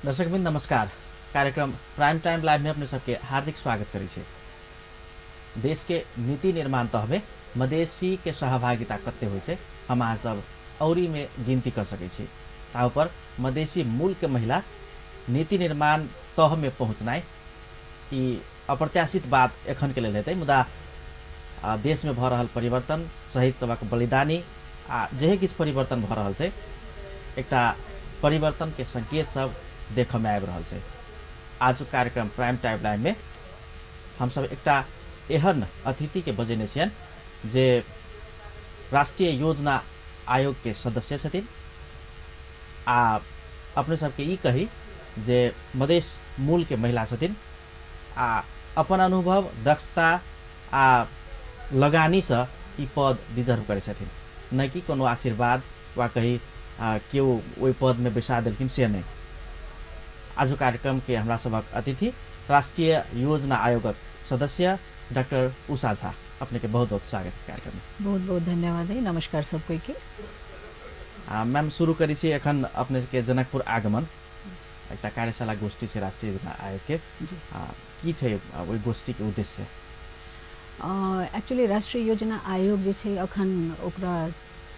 दर्शकवृन्द नमस्कार। कार्यक्रम prime time live में अपने सबके हार्दिक स्वागत करै छी। देश के नीति निर्माण तहमे मधेसी के सहभागिता कते होइ छै हम अहाँ सब औरी में गिनती कर सकै छी। ता ऊपर मधेसी मूल के महिला नीति निर्माण तह में पहुँचनाइ ई अप्रत्याशित बात एखन के लेल हेतै, मुदा देश में भऽ रहल परिवर्तन, शहीद सभक बलिदानी आ जे किछु परिवर्तन भऽ रहल छै, एकटा परिवर्तन के संकेत सब देखऽ में आबि रहल छै। आजुक कार्यक्रम प्राइम टाइम लाइव में हमसब एकटा एहन अतिथि के बजेने छियनि जे राष्ट्रीय योजना आयोग के सदस्य छथिन आ अपने सबके ई कही जे मधेश मूल के महिला छथिन आ अपन अनुभव, दक्षता आ लगानीसँ ई पद डिजर्व करै छथिन, नहि कि कोनो आशीर्वाद वा कही केओ ओहि पदमे बैसा देलखिन से नहि। आजुक कार्यक्रम के हमरा सभक अतिथि राष्ट्रीय योजना आयोगक सदस्य डॉक्टर उषा झा, अपने के बहुत बहुत स्वागत है कार्यक्रम में। बहुत बहुत धन्यवाद है, नमस्कार सब कोई के। मैम शुरू करै छी एखन अपने के जनकपुर आगमन, एकटा कार्यशाला गोष्ठी छै राष्ट्रीय योजना आयोग के, की छै ओहि गोष्ठी के उद्देश्य? एक्चुअली राष्ट्रीय योजना आयोग जे छै अखन ओकरा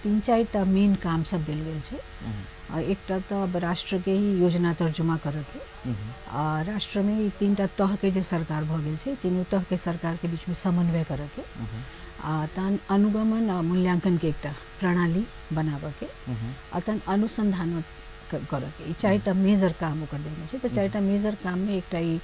3-4 टा मेन काम सब देल गेल छै। एकटा तऽ अब राष्ट्र के ही योजना तर्जुमा करऽके, आ राष्ट्र में ई 3 टा तह के जे सरकार भऽ गेल छै, तीनू तह के सरकार के बीच में समन्वय करऽके, आ तहन अनुगमन आ मूल्यांकन के एकटा प्रणाली बनाबऽके, आ तहन अनुसंधान करऽके, ई 4 टा मेजर काम ओकर देने छै। तऽ 4 टा मेजर काम में एकटा ई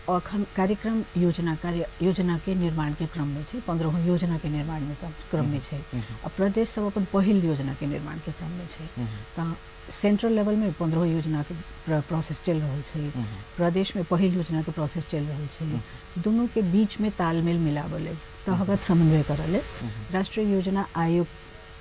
अखन कार्यक्रम योजना कार्य योजना के निर्माण के क्रम में छै, 15 योजना के निर्माण में क्रम में छै, आ प्रदेश सब अपन पहिल योजना के निर्माण के क्रम में छै। तऽ सेंट्रल लेवल में 15 योजना के प्रोसेस चलि रहल छै, प्रदेश में पहिल योजना के प्रोसेस चलि रहल छै। दुनू के बीच में तालमेल मिलाबऽ लेल, तहगत समन्वय करऽ लेल राष्ट्रीय योजना आयोग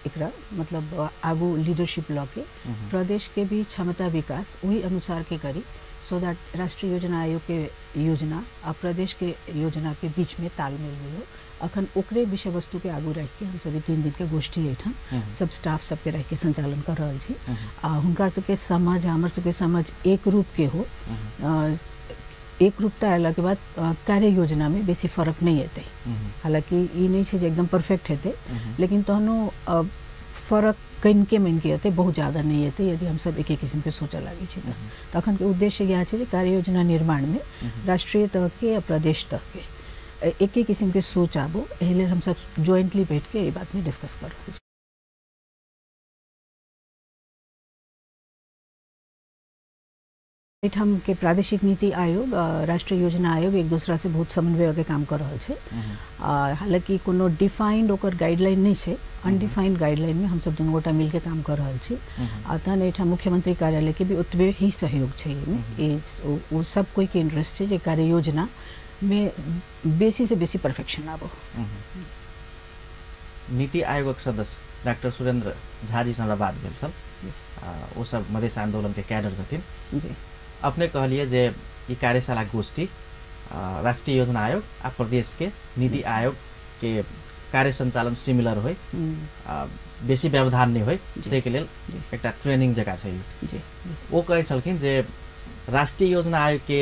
एकरा मतलब आगू लीडरशिप लऽ के प्रदेश के भी क्षमता विकास वही अनुसार के करी, सो that राष्ट्रीय योजना आयोग के योजना आ प्रदेश के योजना के बीच में तालमेल मिलो। अखन ओकरे विषय वस्तु के आगू राखि के हम सभी 3 दिन के गोष्ठी एहिठाम सब स्टाफ सबके राखि के संचालन कर रहल छी। आ हुनका सबके समझ हमर सबके समझ एक रूप के हो, एक रूपता अयला के बाद कार्य योजना में बेसी फर्क नहीं एतै। हालाँकि ई नहीं छै जे एकदम परफेक्ट हेतै, लेकिन तहनो फर्क कनिके मनिके एतै, बहुत ज़्यादा नहीं एतै यदि हम सब एक किस्म के सोचऽ लागै छी। तऽ अखन के उद्देश्य इएह छै जे कार्य योजना निर्माण में राष्ट्रीय तह के आ प्रदेश तह के एके किस्म के सोच आबो, एहि लेल हम सब ज्वाइंटली बैठ के एहि बात में डिस्कस कर रहल छी। एहिठाम के प्रादेशिक नीति आयोग राष्ट्रीय योजना आयोग एक दूसरा से बहुत समन्वय के काम कर रहल छै। हालाँकि कोनो डिफाइंड ओकर गाइडलाइन नहीं छै, अनडिफाइंड गाइडलाइन में हम सब दुनू गोटा मिलके काम कर रहल छी। आ तहन एहिठाम मुख्यमंत्री कार्यालय के भी ओतबे ही सहयोग छै एहिमे, ओ सब कोई के इंटरेस्ट छै जे कार्य योजना में बेसी से बेसी परफेक्शन आबो। नीति आयोगक सदस्य डॉक्टर सुरेंद्र झा जी से हमरा बात भेल छल, ओ सब मधेश आंदोलन के कैडर छथिन जी। अपने कहलिए जे ई कार्यशाला गोष्ठी राष्ट्रीय योजना आयोग आ प्रदेश के नीति आयोग के कार्य संचालन सिमिलर होय, बेसी व्यवधान नहीं होय, ताहिके लेल एकटा ट्रेनिंग जकाँ छै जी। ओ कहै छलखिन जे राष्ट्रीय योजना आयोग के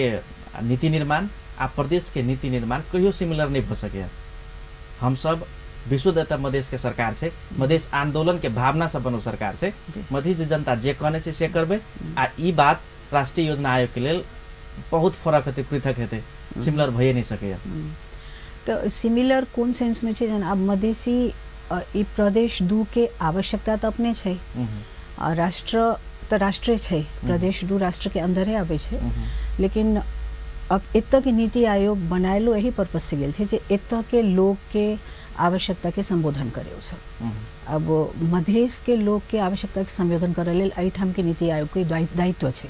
नीति निर्माण आ प्रदेश के नीति निर्माण कहियो सिमिलर नहीं भऽ सकैए। हमसब विश्वदत्ता मधेश के सरकार छै, मधेश आंदोलन के भावना से बनल सरकार छै, मधेश जनता जे कहने छै से करबै, आ ई बात राष्ट्रीय योजना आयोग के लेल बहुत फरक हेतै, पृथक हेतै, सिमिलर भइए नहीं सकैए। तऽ सिमिलर कोन सेंस में छै, जेना आब मधेसी ई प्रदेश 2 के आवश्यकता तऽ अपने छै, आ राष्ट्र तऽ राष्ट्रे छै, प्रदेश 2 राष्ट्र के अंदरे आबै छै, लेकिन अब एतऽ के नीति आयोग बनायलो एही पर्पज से गेल छै जे एतऽ के लोग के आवश्यकता के संबोधन करे ओ सब। अब मधेश के लोग के आवश्यकता के संबोधन करे लेल एहिठाम के नीति आयोग के दायित्व छै।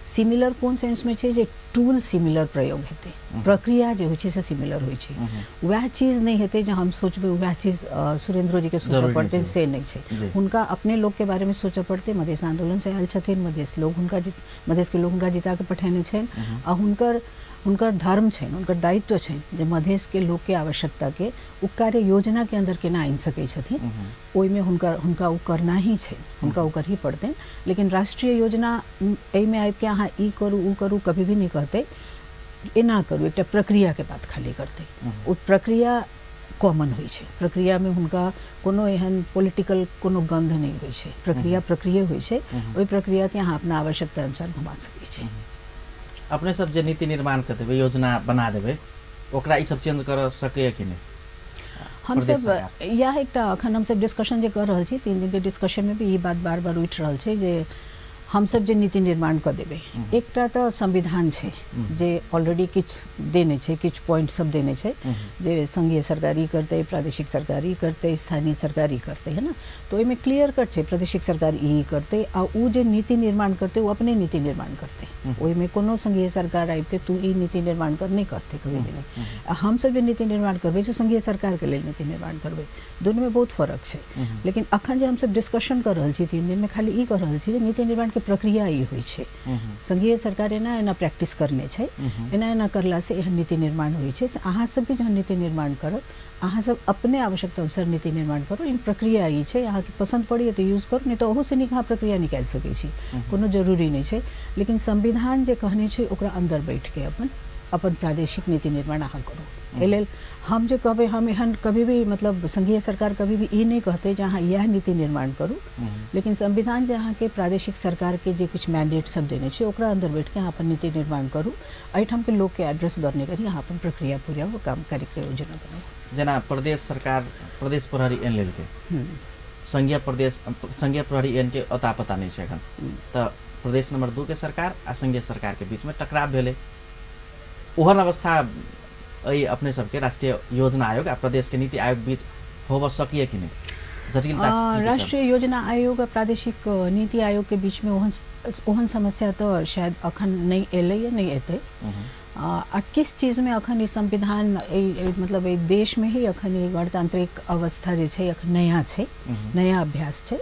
सिमिलर कोन सेंस में छै जे टूल सिमिलर प्रयोग हेतै, प्रक्रिया जे होइ छै से सिमिलर होइ छै, वएह चीज नहीं हेतै जे हम सोचबै वएह चीज सुरेंद्रो जी के सोचऽ पड़तै, से नहीं छै। हुनका अपने लोग के बारे में सोचऽ पड़तै। मधेश आंदोलन से आयल छथिन, मधेश लोग हुनका मधेश के लोग हुनका जिता के पठेने छनि, आ हुनकर धर्म छनि, हुनकर दायित्व छनि जे मधेश के लोग के आवश्यकता के ओ कार्य योजना के अंदर केना आनि सकै छथिन, ओहिमे हुनका हुनका ओ करना ही छै, हुनका ओ करही पड़तनि। लेकिन राष्ट्रीय योजना एहिमे आबिके अहाँ ई करू ओ करू कभी भी नहि कहतै, एना करू, एकटा प्रक्रियाके बात खाली करतै। ओ प्रक्रिया कॉमन होइ छै, प्रक्रियामे हुनका कोनो एहन पॉलिटिकल कोनो गंध नहि होइ छै, प्रक्रिया प्रक्रिया होइ छै। ओहि प्रक्रियाके अहाँ अपना आवश्यकता अनुसार घुमा सकै छी। अपने सब जे नीति निर्माण कर देबै, योजना बना देबै, ओकरा ई सब चेंज कर सकैए कि नहि? हमसब इएह एकटा अखन हमसब डिस्कशन जे कर रहल छी, 3 दिनके डिस्कशनमे भी ई बात बार बार उठि रहल छै जे हमसब जे नीति निर्माण कऽ देबै, एकटा तऽ संविधान छै जे ऑलरेडी किछु देने छै, किछु पॉइंट सब देने छै जे संघीय सरकार ई करतै, प्रादेशिक सरकार ई करतै, स्थानीय सरकार ई करतै, है ना। तऽ ओहिमे क्लियर कट छै प्रादेशिक सरकार ई करतै, आ ओ जे नीति निर्माण करतै ओ अपने नीति निर्माण करतै। ओहिमे कोनो संघीय सरकार आबिके तू ई नीति निर्माण कर नहि कहतै, कभी भी नहि। आ हमसब जे नीति निर्माण करबै से संघीय सरकारके लेल नीति निर्माण करबै, दुनूमे बहुत फरक छै। लेकिन अखन जे हमसब डिस्कशन कर रहल छी 3 दिनमे, खाली ई कह रहल छी जे नीति निर्माणके प्रक्रिया ई होइ छै, संघीय सरकार एना एना प्रैक्टिस करने छै, एना एना करलासँ एहन नीति निर्माण होइ छै। अहाँ सब भी जहन नीति निर्माण करब, अहाँ सब अपने आवश्यकता अनुसार नीति निर्माण करू, लेकिन प्रक्रिया ई छै, अहाँके पसन्द पड़ैए तऽ यूज करू, नहि तऽ ओहूसँ नीक अहाँ प्रक्रिया निकालि सकै छी, कोनो जरूरी नहि छै। लेकिन संविधान जे कहने छै ओकरा अन्दर बैठके अपन अपन प्रादेशिक नीति निर्माण अहाँ करू। एहि लेल हम जे कहबै, हम एहन कभी भी मतलब संघीय सरकार कभी भी ई नहि कहतै जे अहाँ इएह नीति निर्माण करू, लेकिन संविधान जे अहाँके प्रादेशिक सरकारके जे किछु मैंडेट सब देने छै ओकरा अन्दर बैठके अहाँ अपन नीति निर्माण करू, एहिठामके लोकके एड्रेस दरने करी अहाँ अपन प्रक्रिया पूरा काम कार्यके योजना बनाउ। जेना प्रदेश सरकार प्रदेश प्रहरी एन लेलकै, संघीय प्रदेश संघीय प्रहरी एन के अता पता नहि छै एखन, तऽ प्रदेश नंबर 2 के सरकार आ संघीय सरकारके बीचमे टकराव भेलै। ओहन अवस्था एहि अपने सबके राष्ट्रीय योजना आयोग आ प्रदेश के नीति आयोग बीच होबऽ सकिए कि नहि? जटिलता राष्ट्रीय योजना आयोग आ प्रादेशिक नीति आयोग के बीच में ओहन ओहन समस्या तो शायद अखन नहीं एलै या नहीं एतै। आ किस चीज में अखन ई संविधान मतलब ई देश में ही अखन ई गणतांत्रिक अवस्था जे छै अखन नया छै, नया अभ्यास छै।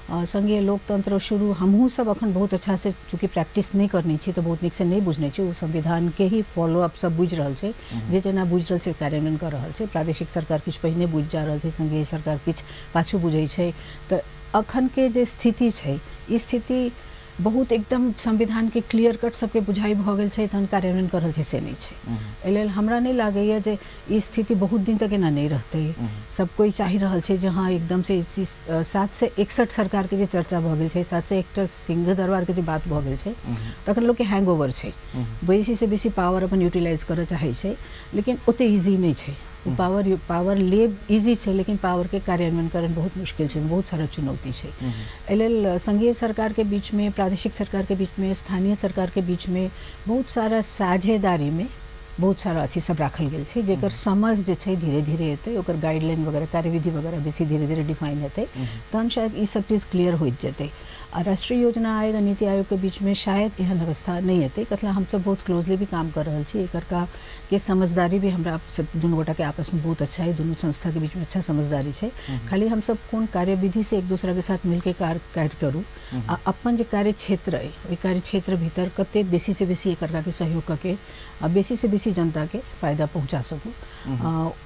संघीय लोकतंत्र शुरू हमहूँ सब अखन बहुत अच्छा से चूँकि प्रैक्टिस नहीं करने छी तो बहुत नीक से नहीं बुझने छी, ओ संविधान के ही फॉलोअप सब बुझि रहल छै, जे जेना बुझि रहल छै कार्यान्वयन कर रहल छै। प्रादेशिक सरकार किछु पहिने बुझि जा रहल छै, संघीय सरकार किछु पाछू बुझै छै। तऽ अखन के जे स्थिति छै ई स्थिति बहुत एकदम संविधान के क्लियर कट सबके बुझाइ भऽ गेल छै तहन कार्यान्वयन कर रहल छै से नहि छै। एहि लेल हमरा नहि लागैए जे ई स्थिति बहुत दिन तक एना नहि रहतै। सब कोइ चाहि रहल छै जे हाँ एकदम से 761 सरकार के जे चर्चा भऽ गेल छै, 701 सिंह दरबार के जे बात भऽ गेल छै, तखन लोकके हैंग ओवर छै, बेसीसँ बेसी पावर अपन यूटिलाइज करऽ चाहै छै, लेकिन ओते ईजी नहि छै। पावर पावर लेब इजी छै लेकिन पावर के कार्यान्वयन करना बहुत मुश्किल छै, बहुत सारा चुनौती छै। एहि लेल संघीय सरकार के बीच में, प्रादेशिक सरकार के बीच में, स्थानीय सरकार के बीच में बहुत सारा साझेदारी में बहुत सारा अथी सब राखल गेल छै, जेकर समझ जे छै धीरे धीरे एतै, ओकर गाइडलाइन वगैरह कार्यविधि वगैरह बेसी धीरे धीरे डिफाइन हेतै, तहन शायद ई सब चीज क्लियर होइत जेतै। आ राष्ट्रीय योजना आयोग आ नीति आयोग के बीच में शायद एहन अवस्था नहीं हेतै, कतला हमसब बहुत क्लोजली भी काम कर रहल छी, एकर का के समझदारी भी हमरा सब दुनू गोटा के आपस में बहुत अच्छा है, दुनू संस्था के बीच में अच्छा समझदारी छै। खाली हमसब कोन कार्यविधि से एक दूसरा के साथ मिलके कार्य करू आ अपन जे कार्य क्षेत्र अइ ओहि कार्य क्षेत्र भीतर कते बेसी से बेसी एक के सहयोग कऽ आ बेसी से बेसी जनता के फायदा पहुँचा सकू,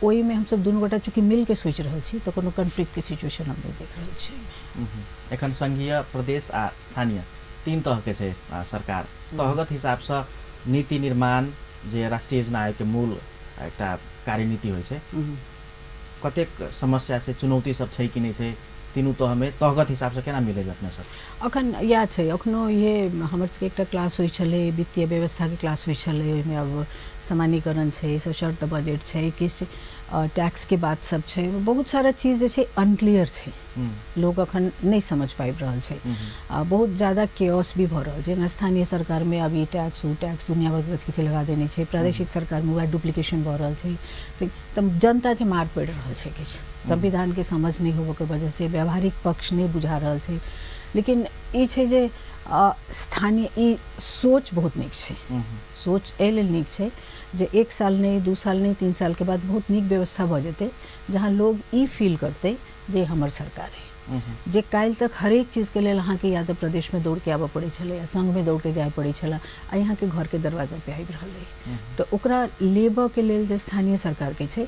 ओहिमे हमसब दुनू गोटा चूँकि मिलके सोचि रहल छी तऽ कोनो कॉन्फ्लिक्ट के सिचुएशन हम नहि देख रहल छी। एखन संघीय, प्रदेश आ स्थानीय 3 तहके छै सरकार, तहगत हिसाबसँ नीति निर्माण जे राष्ट्रीय योजना आयोग के मूल एकटा कार्यनीति होइ छै, कतेक समस्या छै, चुनौती सब छै कि नहि छै तीनू तहमे, तहगत हिसाबसँ केना मिलेबै अपने सब? अखन इएह छै, अखनो इहे हमर सबके एकटा क्लास होइ छलै, वित्तीय व्यवस्थाके क्लास होइ छलै, ओहिमे अब सामान्यकरण छै, सशर्त बजट छै, किछु टैक्स के बात सब छै, बहुत सारा चीज जे छै अनक्लियर छै, लोग अखन नहीं समझ पाबि रहल छै, बहुत ज़्यादा केओस भी भऽ रहल छै। स्थानीय सरकार में अब ई टैक्स ओ टैक्स दुनिया भर के अथी लगा देने छै, प्रादेशिक सरकार में वएह डुप्लीकेशन भऽ रहल छै, तब जनता के मार पड़ि रहल छै। किछु संविधान के समझ नहीं होबऽ के वजह से व्यावहारिक पक्ष नहीं बुझा रहल छै। लेकिन ई छै जे स्थानीय ई सोच बहुत नीक छै, सोच एहि लेल नीक छै जे 1 साल नहीं, 2 साल नहीं, 3 साल के बाद बहुत नीक व्यवस्था भऽ जेतै जहाँ लोग ई फील करतै जे हमर सरकार है। जे काल्हि तक हरेक चीजके लेल अहाँके या तऽ प्रदेशमे दौड़के आबऽ पड़ै छलै या संघमे दौड़के जाय पड़ै छलै, आ यहाँके घरके दरवाजा पे आबि रहल अइ, तऽ ओकरा लेबऽके लेल जे स्थानीय सरकारके छै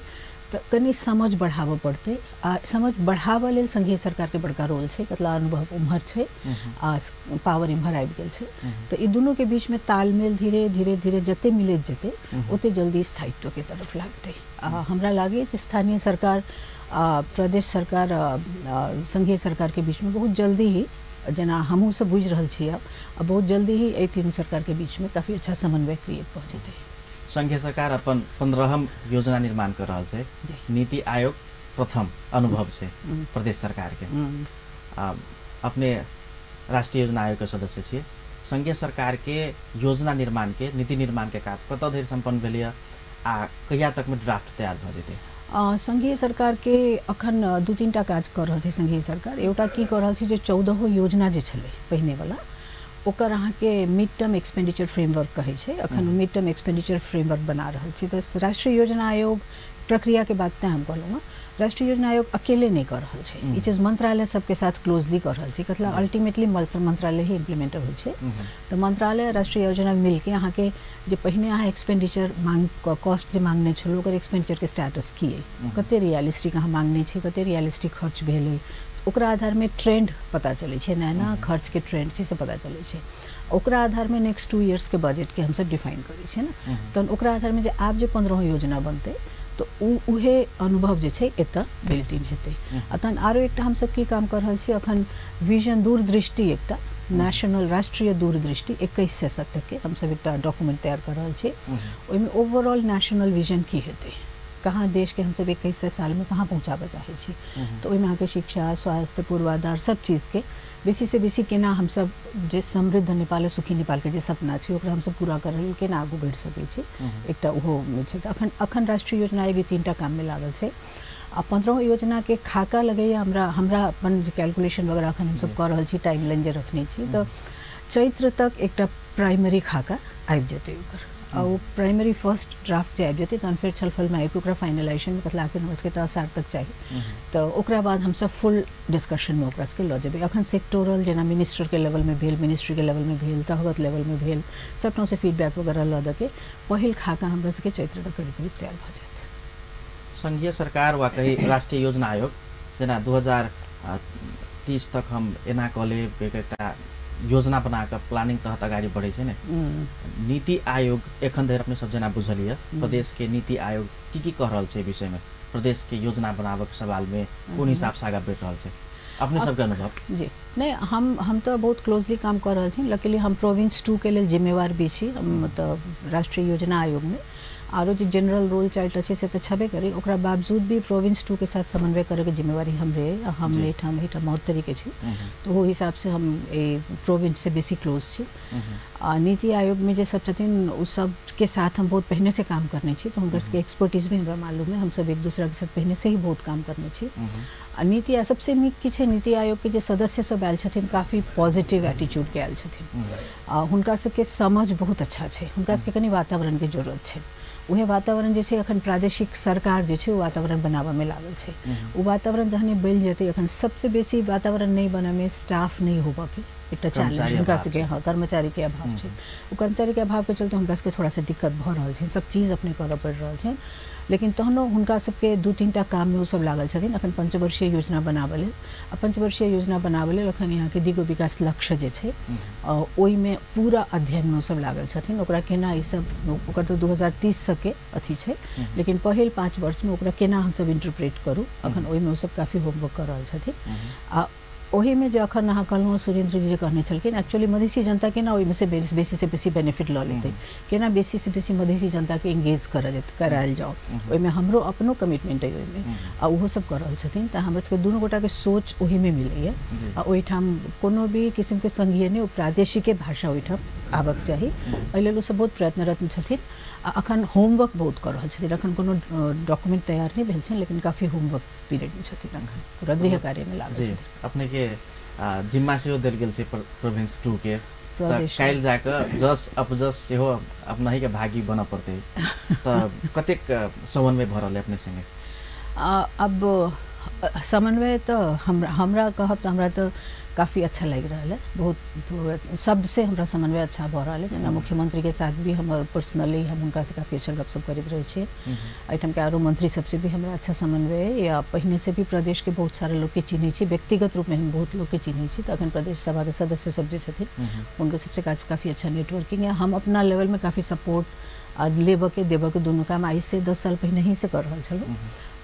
तऽ कनि समझ बढ़ाबऽ पड़तै आ समझ बढ़ाबऽ लेल संघीय सरकारके बड़का रोल छै, कतला अनुभव उम्हर छै आ पावर इम्हर आबि गेल छै। तऽ ई दुनूके बीचमे तालमेल धीरे धीरे धीरे जते मिलैत जेतै ओते जल्दी स्थायित्वके तरफ लागतै। आ हमरा लागैए जे स्थानीय सरकार आ प्रदेश सरकार संघीय सरकारके बीचमे बहुत जल्दी ही, जेना हमहूँ सब बुझि रहल छी आब, बहुत जल्दी ही एहि तीनू सरकारके बीचमे काफी अच्छा समन्वय क्रिएट भऽ जेतै। संघीय सरकार अपन 15हम योजना निर्माण कर रहल छै, नीति आयोग प्रथम अनुभव छै प्रदेश सरकार के। अपने राष्ट्रीय योजना आयोग के सदस्य छियै, संघीय सरकार के योजना निर्माण के नीति निर्माण के काज कतऽ धरि सम्पन्न भेलै आ कहिया तक में ड्राफ्ट तैयार भऽ जेतै? संघीय सरकार के अखन 2-3 टा काज कर रहल छै संघीय सरकार। एउटा की कर रहल छै जे 14 योजना जे छलै पहिने वाला, ओकर अहाँके मिड टर्म एक्सपेंडिचर फ्रेमवर्क कहै छै, अखन मिड टर्म एक्सपेंडिचर फ्रेमवर्क बना रहल छै। तऽ राष्ट्रीय योजना आयोग प्रक्रिया के बात तैं हम कहलहुँ हँ, राष्ट्रीय योजना आयोग अकेले नहीं कर रहल छै, ई चीज मंत्रालय सबके साथ क्लोजली कर रहल छै, कतला अल्टीमेटली मंत्रालय ही इम्प्लीमेंटर होइ छै। तऽ मंत्रालय राष्ट्रीय योजना मिलके अहाँके जे पहिने अहाँ एक्सपेंडिचर मांग कॉस्ट जे मांगने छलहुँ ओकर एक्सपेंडिचरके स्टेटस की अइ, कते रियलिस्टिक अहाँ मांगने छी, कते रियलिस्टिक खर्च भेल अइ, ओकरा आधारमे ट्रेंड पता चलै छै, नया नया खर्चके ट्रेंड छै से पता चलै छै। ओकरा आधारमे नेक्स्ट 2 इयर्सके बजटके हमसब डिफाइन करै छियै ने, तहन ओकरा आधारमे जे आब जे 15 योजना बनतै तऽ उहे अनुभव जे छै एतऽ बिल्ट इन हेतै। आ तहन आरो एकटा हमसब की काम कर रहल छी अखन, विजन दूरदृष्टि, एकटा नेशनल राष्ट्रीय दूरदृष्टि 2100 तकके हमसब एकटा डॉक्यूमेंट तैयार कर रहल छी। ओहिमे ओवरऑल नेशनल विजन की हेतै, कहाँ देशके हमसब 2100 सालमे कहाँ पहुँचाबऽ चाहै छी, तऽ ओहिमे अहाँके शिक्षा, स्वास्थ्य, पूर्वाधार सब चीजके बेसी से बेसी केना हमसब जे समृद्ध नेपाल सुखी नेपालके जे सपना छै ओकरा हमसब पूरा करै लेल केना आगू बढ़ि सकै छी, एकटा ओहो छै। तऽ अखन अखन राष्ट्रीय योजना आयोग 3 टा काममे लागल छै। आ 15 योजनाके खाका लगैए हमरा हमरा अपन कैलकुलेशन वगैरह अखन हमसब कऽ रहल छी, टाइम लाइन जे रखने छी, तऽ चैत्र तक एकटा प्राइमरी खाका आबि जेतै ओकर, आ ओ प्राइमरी फर्स्ट ड्राफ्ट जे आबि जेतै तहन फेर छलफलमे आबि कऽ ओकरा फाइनलाइजेशनमे कतला आखिर हमरा सबके तऽ असार तक चाही, तऽ ओकरा बाद हमसब फुल डिस्कशनमे ओकरा सबके लऽ जेबै। अखन सेक्टोरल जेना मिनिस्टरके लेवलमे भेल, मिनिस्ट्रीके लेवलमे भेल, तहगत लेवलमे भेल, सबठामसँ फीडबैक वगैरह लऽ दऽ के पहिल खाका हमरा सबके चैत्र तक करीब करीब तैयार भऽ जायत। संघीय सरकार वा कही राष्ट्रीय योजना आयोग जेना 2030 तक हम एना कऽ लेब, एकटा योजना बना कऽ प्लानिंग तहत अगाडि बढ़ै छै ने। नीति आयोग एखन धरि अपने सब जेना बुझलियै प्रदेश के नीति आयोग की की कह रहल छै विषयमे, प्रदेश के योजना बनाबक सवालमे कोन हिसाबसँ आगाँ बढ़ि रहल छै, अपने सबके अनुभव? जी नहीं, हम तऽ बहुत क्लोजली काम कऽ रहल छी। लकीली हम प्रोविंस 2 के लेल जिम्मेवार भी छी, हम तऽ राष्ट्रीय योजना आयोगमे आरो जे जनरल रोल 4टा छै से तऽ छबे करी, ओकरा बावजूद भी प्रोविंस 2 के साथ समन्वय करैके जिम्मेवारी हमरे, हम एहिठाम एहिठाम महोत्तरीके छी, तऽ ओहो हिसाबसँ हम एहि प्रोविंससँ बेसी क्लोज छी। आ नीति आयोगमे जे सब छथिन ओ सबके साथ हम बहुत पहिनेसँ काम करने छी, तऽ हुनकर सबके एक्सपर्टीज भी हमरा मालूम है, हमसब एक दूसराके साथ पहिनेसँ ही बहुत काम करने छी। आ नीति आ सबसँ नीक की छै, नीति आयोगके जे सदस्य सब आयल छथिन काफी पॉजिटिव एटीट्यूडके आयल छथिन, आ हुनका सबके समझ बहुत अच्छा छै, हुनका सबके कनि वातावरणके जरूरत छै। उहे वातावरण जे छै अखन प्रादेशिक सरकार जे छै ओ वातावरण बनाबऽमे लागल छै, ओ वातावरण जहने बनि जेतै, अखन सबसँ बेसी वातावरण नहि बनऽमे स्टाफ नहि होबऽके एकटा चैलेंज हुनका सबके, हाँ कर्मचारीके अभाव छै, ओ कर्मचारीके अभावके चलते हुनका सबके थोड़ा सा दिक्कत भऽ रहल छै, सब चीज अपने करऽ पड़ि रहल छै। लेकिन तहनो हुनका सबके 2-3 टा काममे ओ सब लागल छथिन। अखन पंचवर्षीय योजना बनाबऽ लेल, आ पंचवर्षीय योजना बनाबऽ लेल अखन यहाँके दिगो विकास लक्ष्य जे छै ओहिमे पूरा अध्ययनमे ओ सब लागल छथिन, ओकरा केना ई सब, ओकर तऽ 2030 सबके अथी छै, लेकिन पहिल 5 वर्षमे ओकरा केना हमसब इंटरप्रेट करू, अखन ओहिमे ओ सब काफी होमवर्क कऽ रहल छथिन। आ ओहिमे जे अखन अहाँ कहलहुँ सुरेंद्र जी जे कहने छलखिन, एक्चुअली मधेसी जनता केना ओहिमे से बेसी से बेसी बेनिफिट लऽ लेतै, केना बेसी से बेसी मधेसी जनताके एंगेज करायल जाओ, ओहिमे हमरो अपनो कमिटमेंट अइ ओहिमे, आ ओहो सब कऽ रहल छथिन। तऽ हमरा सबके दुनू गोटाके सोच ओहिमे मिलैए, आ ओहिठाम कोनो भी किसिमके संघीय नहि, ओ प्रादेशिके भाषा ओहिठाम आबक चाही, एहि लेल ओसब बहुत प्रयत्नरत छथिन। आ अखन होमवर्क बहुत कऽ रहल छथिन, अखन कोनो डॉक्यूमेंट तैयार नहि भेल छनि, लेकिन काफी होमवर्क पीरियडमे छथिन, अखन पूरा गृह कार्यमे लागल छथिन। अपने के जिम्मा सेहो देल गेल छै प्रोविंस 2 के, तऽ काल्हि जाकऽ जस अपजस सेहो अपनहिके भागी बनऽ पड़तै, तऽ कतेक समन्वय भऽ रहल है अपने संगे? अब समन्वय तऽ हमरा कहब तऽ हमरा तऽ काफ़ी अच्छा लागि रहल है। बहुत सबसे हमरा समन्वय अच्छा भऽ रहल है। जेना मुख्यमंत्री के साथ भी हमर पर्सनली हम हुनका से काफ़ी अच्छा गपशप करैत रहै छियै। एहिठामके आरो मंत्री सबसे भी हमरा अच्छा समन्वय है। या पहिने से भी प्रदेश के बहुत सारा लोग के चिन्है छी, व्यक्तिगत रूपमे हम बहुत लोग के चिन्है छी। तऽ अखन प्रदेश सभा के सदस्य सब जे छथिन हुनकर सबसे काफ़ी अच्छा नेटवर्किंग है। हम अपना लेवलमे काफ़ी सपोर्ट आ लेबऽके देबऽके दुनू काम आइ से 10 साल पहिने ही से कर रहल छलहुँ।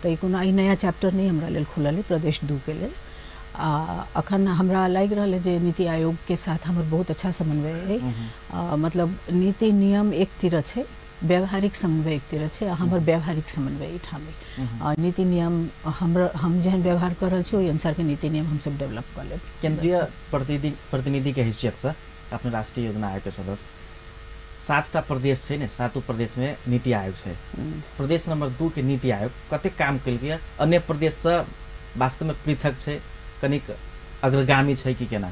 तऽ ई कोनो आइ नया चैप्टर नहि हमरा लेल खुलल है प्रदेश 2 के लेल। आ अखन हमरा लागि रहल है जे नीति आयोग के साथ हमर बहुत अच्छा समन्वय है। मतलब नीति नियम एक तिर छै, व्यवहारिक समन्वय एक तिर छै, आ हमर व्यवहारिक समन्वय एहिठाम है। नीति नियम हम जेहन व्यवहार कर रहल छी ओहि अनुसारके नीति नियम हमसब डेवलप कऽ लेब। केंद्रीय प्रतिनिधि के हैसियतसँ अपने राष्ट्रीय योजना आयोग के सदस्य, 7टा प्रदेश छै ने, 7 प्रदेश में नीति आयोग छै। प्रदेश नंबर 2 के नीति आयोग कतेक काम केलकै? अन्य प्रदेशसँ वास्तवमे पृथक छै, कनिक अग्रगामी छै कि केना?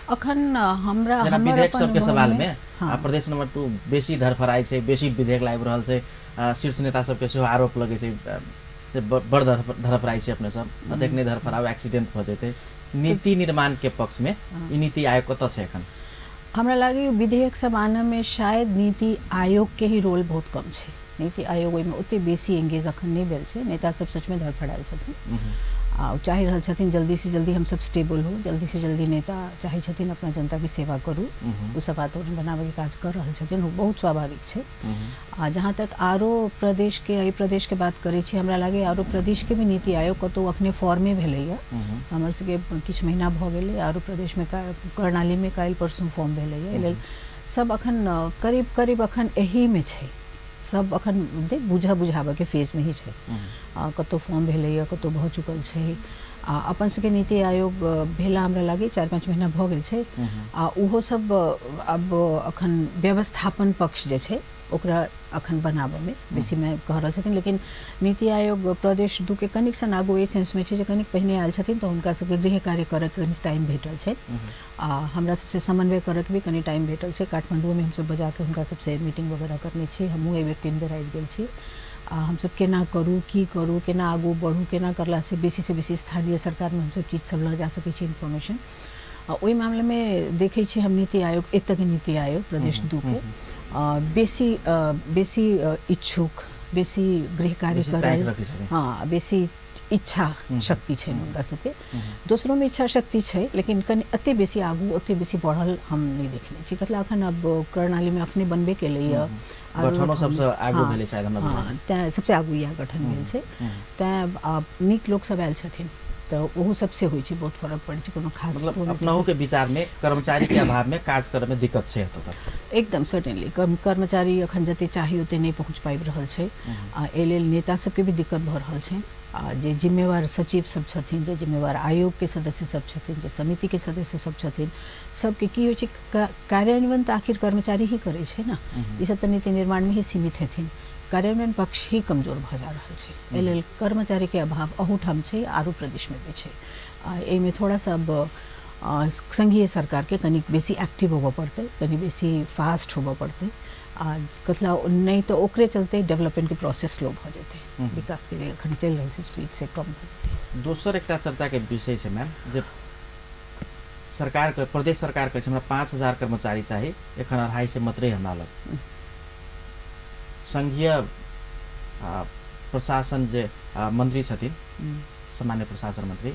अखन हमरा जेना विधेयक सबके सवाल में आ प्रदेश नंबर 2 बेसी धरफराइ छै, बेसी विधेयक लाबि रहल छै, शीर्ष नेता सबके सेहो आरोप लगै छै जे बड़ धरफराइ छै अपने सब, अतेक नहि धरफराउ एक्सीडेंट भऽ जेतै। नीति निर्माण के पक्ष में ई नीति आयोग कतऽ छै एखन? हमरा लागैए विधेयक सब आनऽमे शायद नीति आयोग के ही रोल बहुत कम छै। नीति आयोग ओहिमे ओते बेसी एंगेज अखन नहि भेल छै। नेता सब सचमे धड़फड़ायल छथिन आ चाहि रहल छथिन जल्दी से जल्दी हमसब स्टेबल हो, जल्दी से जल्दी नेता चाहै छथिन अपना जनताके सेवा करू, ओ सब वातावरण बनाबैके काज कर रहल छथिन, ओ बहुत स्वाभाविक छै। आ जहाँ तक आरो प्रदेशके एहि प्रदेशके बात करै छी, हमरा लागैए आरो प्रदेशके भी नीति आयोग कतहु अखने फॉर्मे भेलैए। हमर सबके किछु महीना भऽ गेलै, आरो प्रदेशमे कर्णालीमे काल्हि परसू फॉर्म भेलैए। एहि लेल सब अखन करीब करीब अखन एहीमे छै, सब अखन बुझा बुझाबऽके फेजमे ही छै। कतहु फॉर्म भेलैए, कतहु भऽ चुकल छै। आ अपन सबके नीति आयोग भेला हमरा लागै 4-5 महीना भऽ गेल छै। आ ओहो सब अब अखन व्यवस्थापन पक्ष जे छै ओकरा अखन बनाबऽमे बेसीमे कह रहल छथिन। लेकिन नीति आयोग प्रदेश 2 के कनिक सन आगू एहि सेंसमे छै जे कनिक पहिने आयल छथिन तऽ हुनका सबके गृह कार्य करऽके कनि टाइम भेटल छै आ हमरा सबसे समन्वय करऽके भी कनि टाइम भेटल छै। काठमांडूमे हमसब बजाके हुनका सबसे मीटिंग वगैरह करने छी। हमहूँ एहि बेर 3 बेर आबि गेल छी। आ हमसब केना करू, की करू, केना आगू बढ़ू, केना करलासँ बेसीसँ बेसी स्थानीय सरकारमे हमसब चीज सब लऽ जा सकै छी इन्फॉर्मेशन। आ ओहि मामलामे देखै छी हम नीति आयोग, एतऽके नीति आयोग प्रदेश 2 के बेसी बेसी इच्छुक, बेसी गृह कार्य करै, हाँ बेसी इच्छा शक्ति छै हुनका सबके। दोसरोमे इच्छा शक्ति छै लेकिन कनि एते बेसी आगू ओते बेसी बढ़ल हम नहि देखने छी। कतला अखन अब कर्णालीमे अखने बनबे केलैए, गठनो सबसँ आगू भेलै शायद हमरा बुझाइए, तेँ सबसँ आगू इएह गठन भेल छै। तेँ आब नीक लोक सब आयल छथिन तऽ ओहो सबसे होइ छै, बहुत फरक पड़ै छै। कोनो खास मतलब अपनहु के विचार में कर्मचारी के अभाव में काज करऽ में दिक्कत छै एतऽ तक? एकदम सर्टेनली कर्मचारी अखन जते चाही ओते नहि पहुँच पाबि रहल छै। आ एहि लेल नेता सबके भी दिक्कत भऽ रहल छै। आ जे जिम्मेवार सचिव सब छथिन, जे जिम्मेवार आयोग के सदस्य सब छथिन, जे समिति के सदस्य सब छथिन, सबके की होइ छै कार्यान्वयन तऽ आखिर कर्मचारी ही करै छै ने। ई सब तऽ नीति निर्माणमे ही सीमित हेथिन, कार्यान्वयन पक्ष ही कमजोर भऽ जा रहल छै। एहि लेल कर्मचारीके अभाव अहूठाम छै, आरो प्रदेशमे भी छै। आ एहिमे थोड़ा सा अब संघीय सरकारके कनिक बेसी एक्टिव होबऽ पड़तै, कनि बेसी फास्ट होबऽ पड़तै। आ कतला नहि तऽ ओकरे चलते डेवलपमेंटके प्रोसेस स्लो भऽ जेतै, विकासके जे एखन चलि रहल छै स्पीड से कम भऽ जेतै। दोसर एकटा चर्चाके विषय छै मैम जे सरकारके, प्रदेश सरकार कहै छै हमरा 5000 कर्मचारी चाही, एखन 250 मात्रै हमरा लग। संघीय प्रशासन जे मंत्री छथिन, सामान्य प्रशासन मंत्री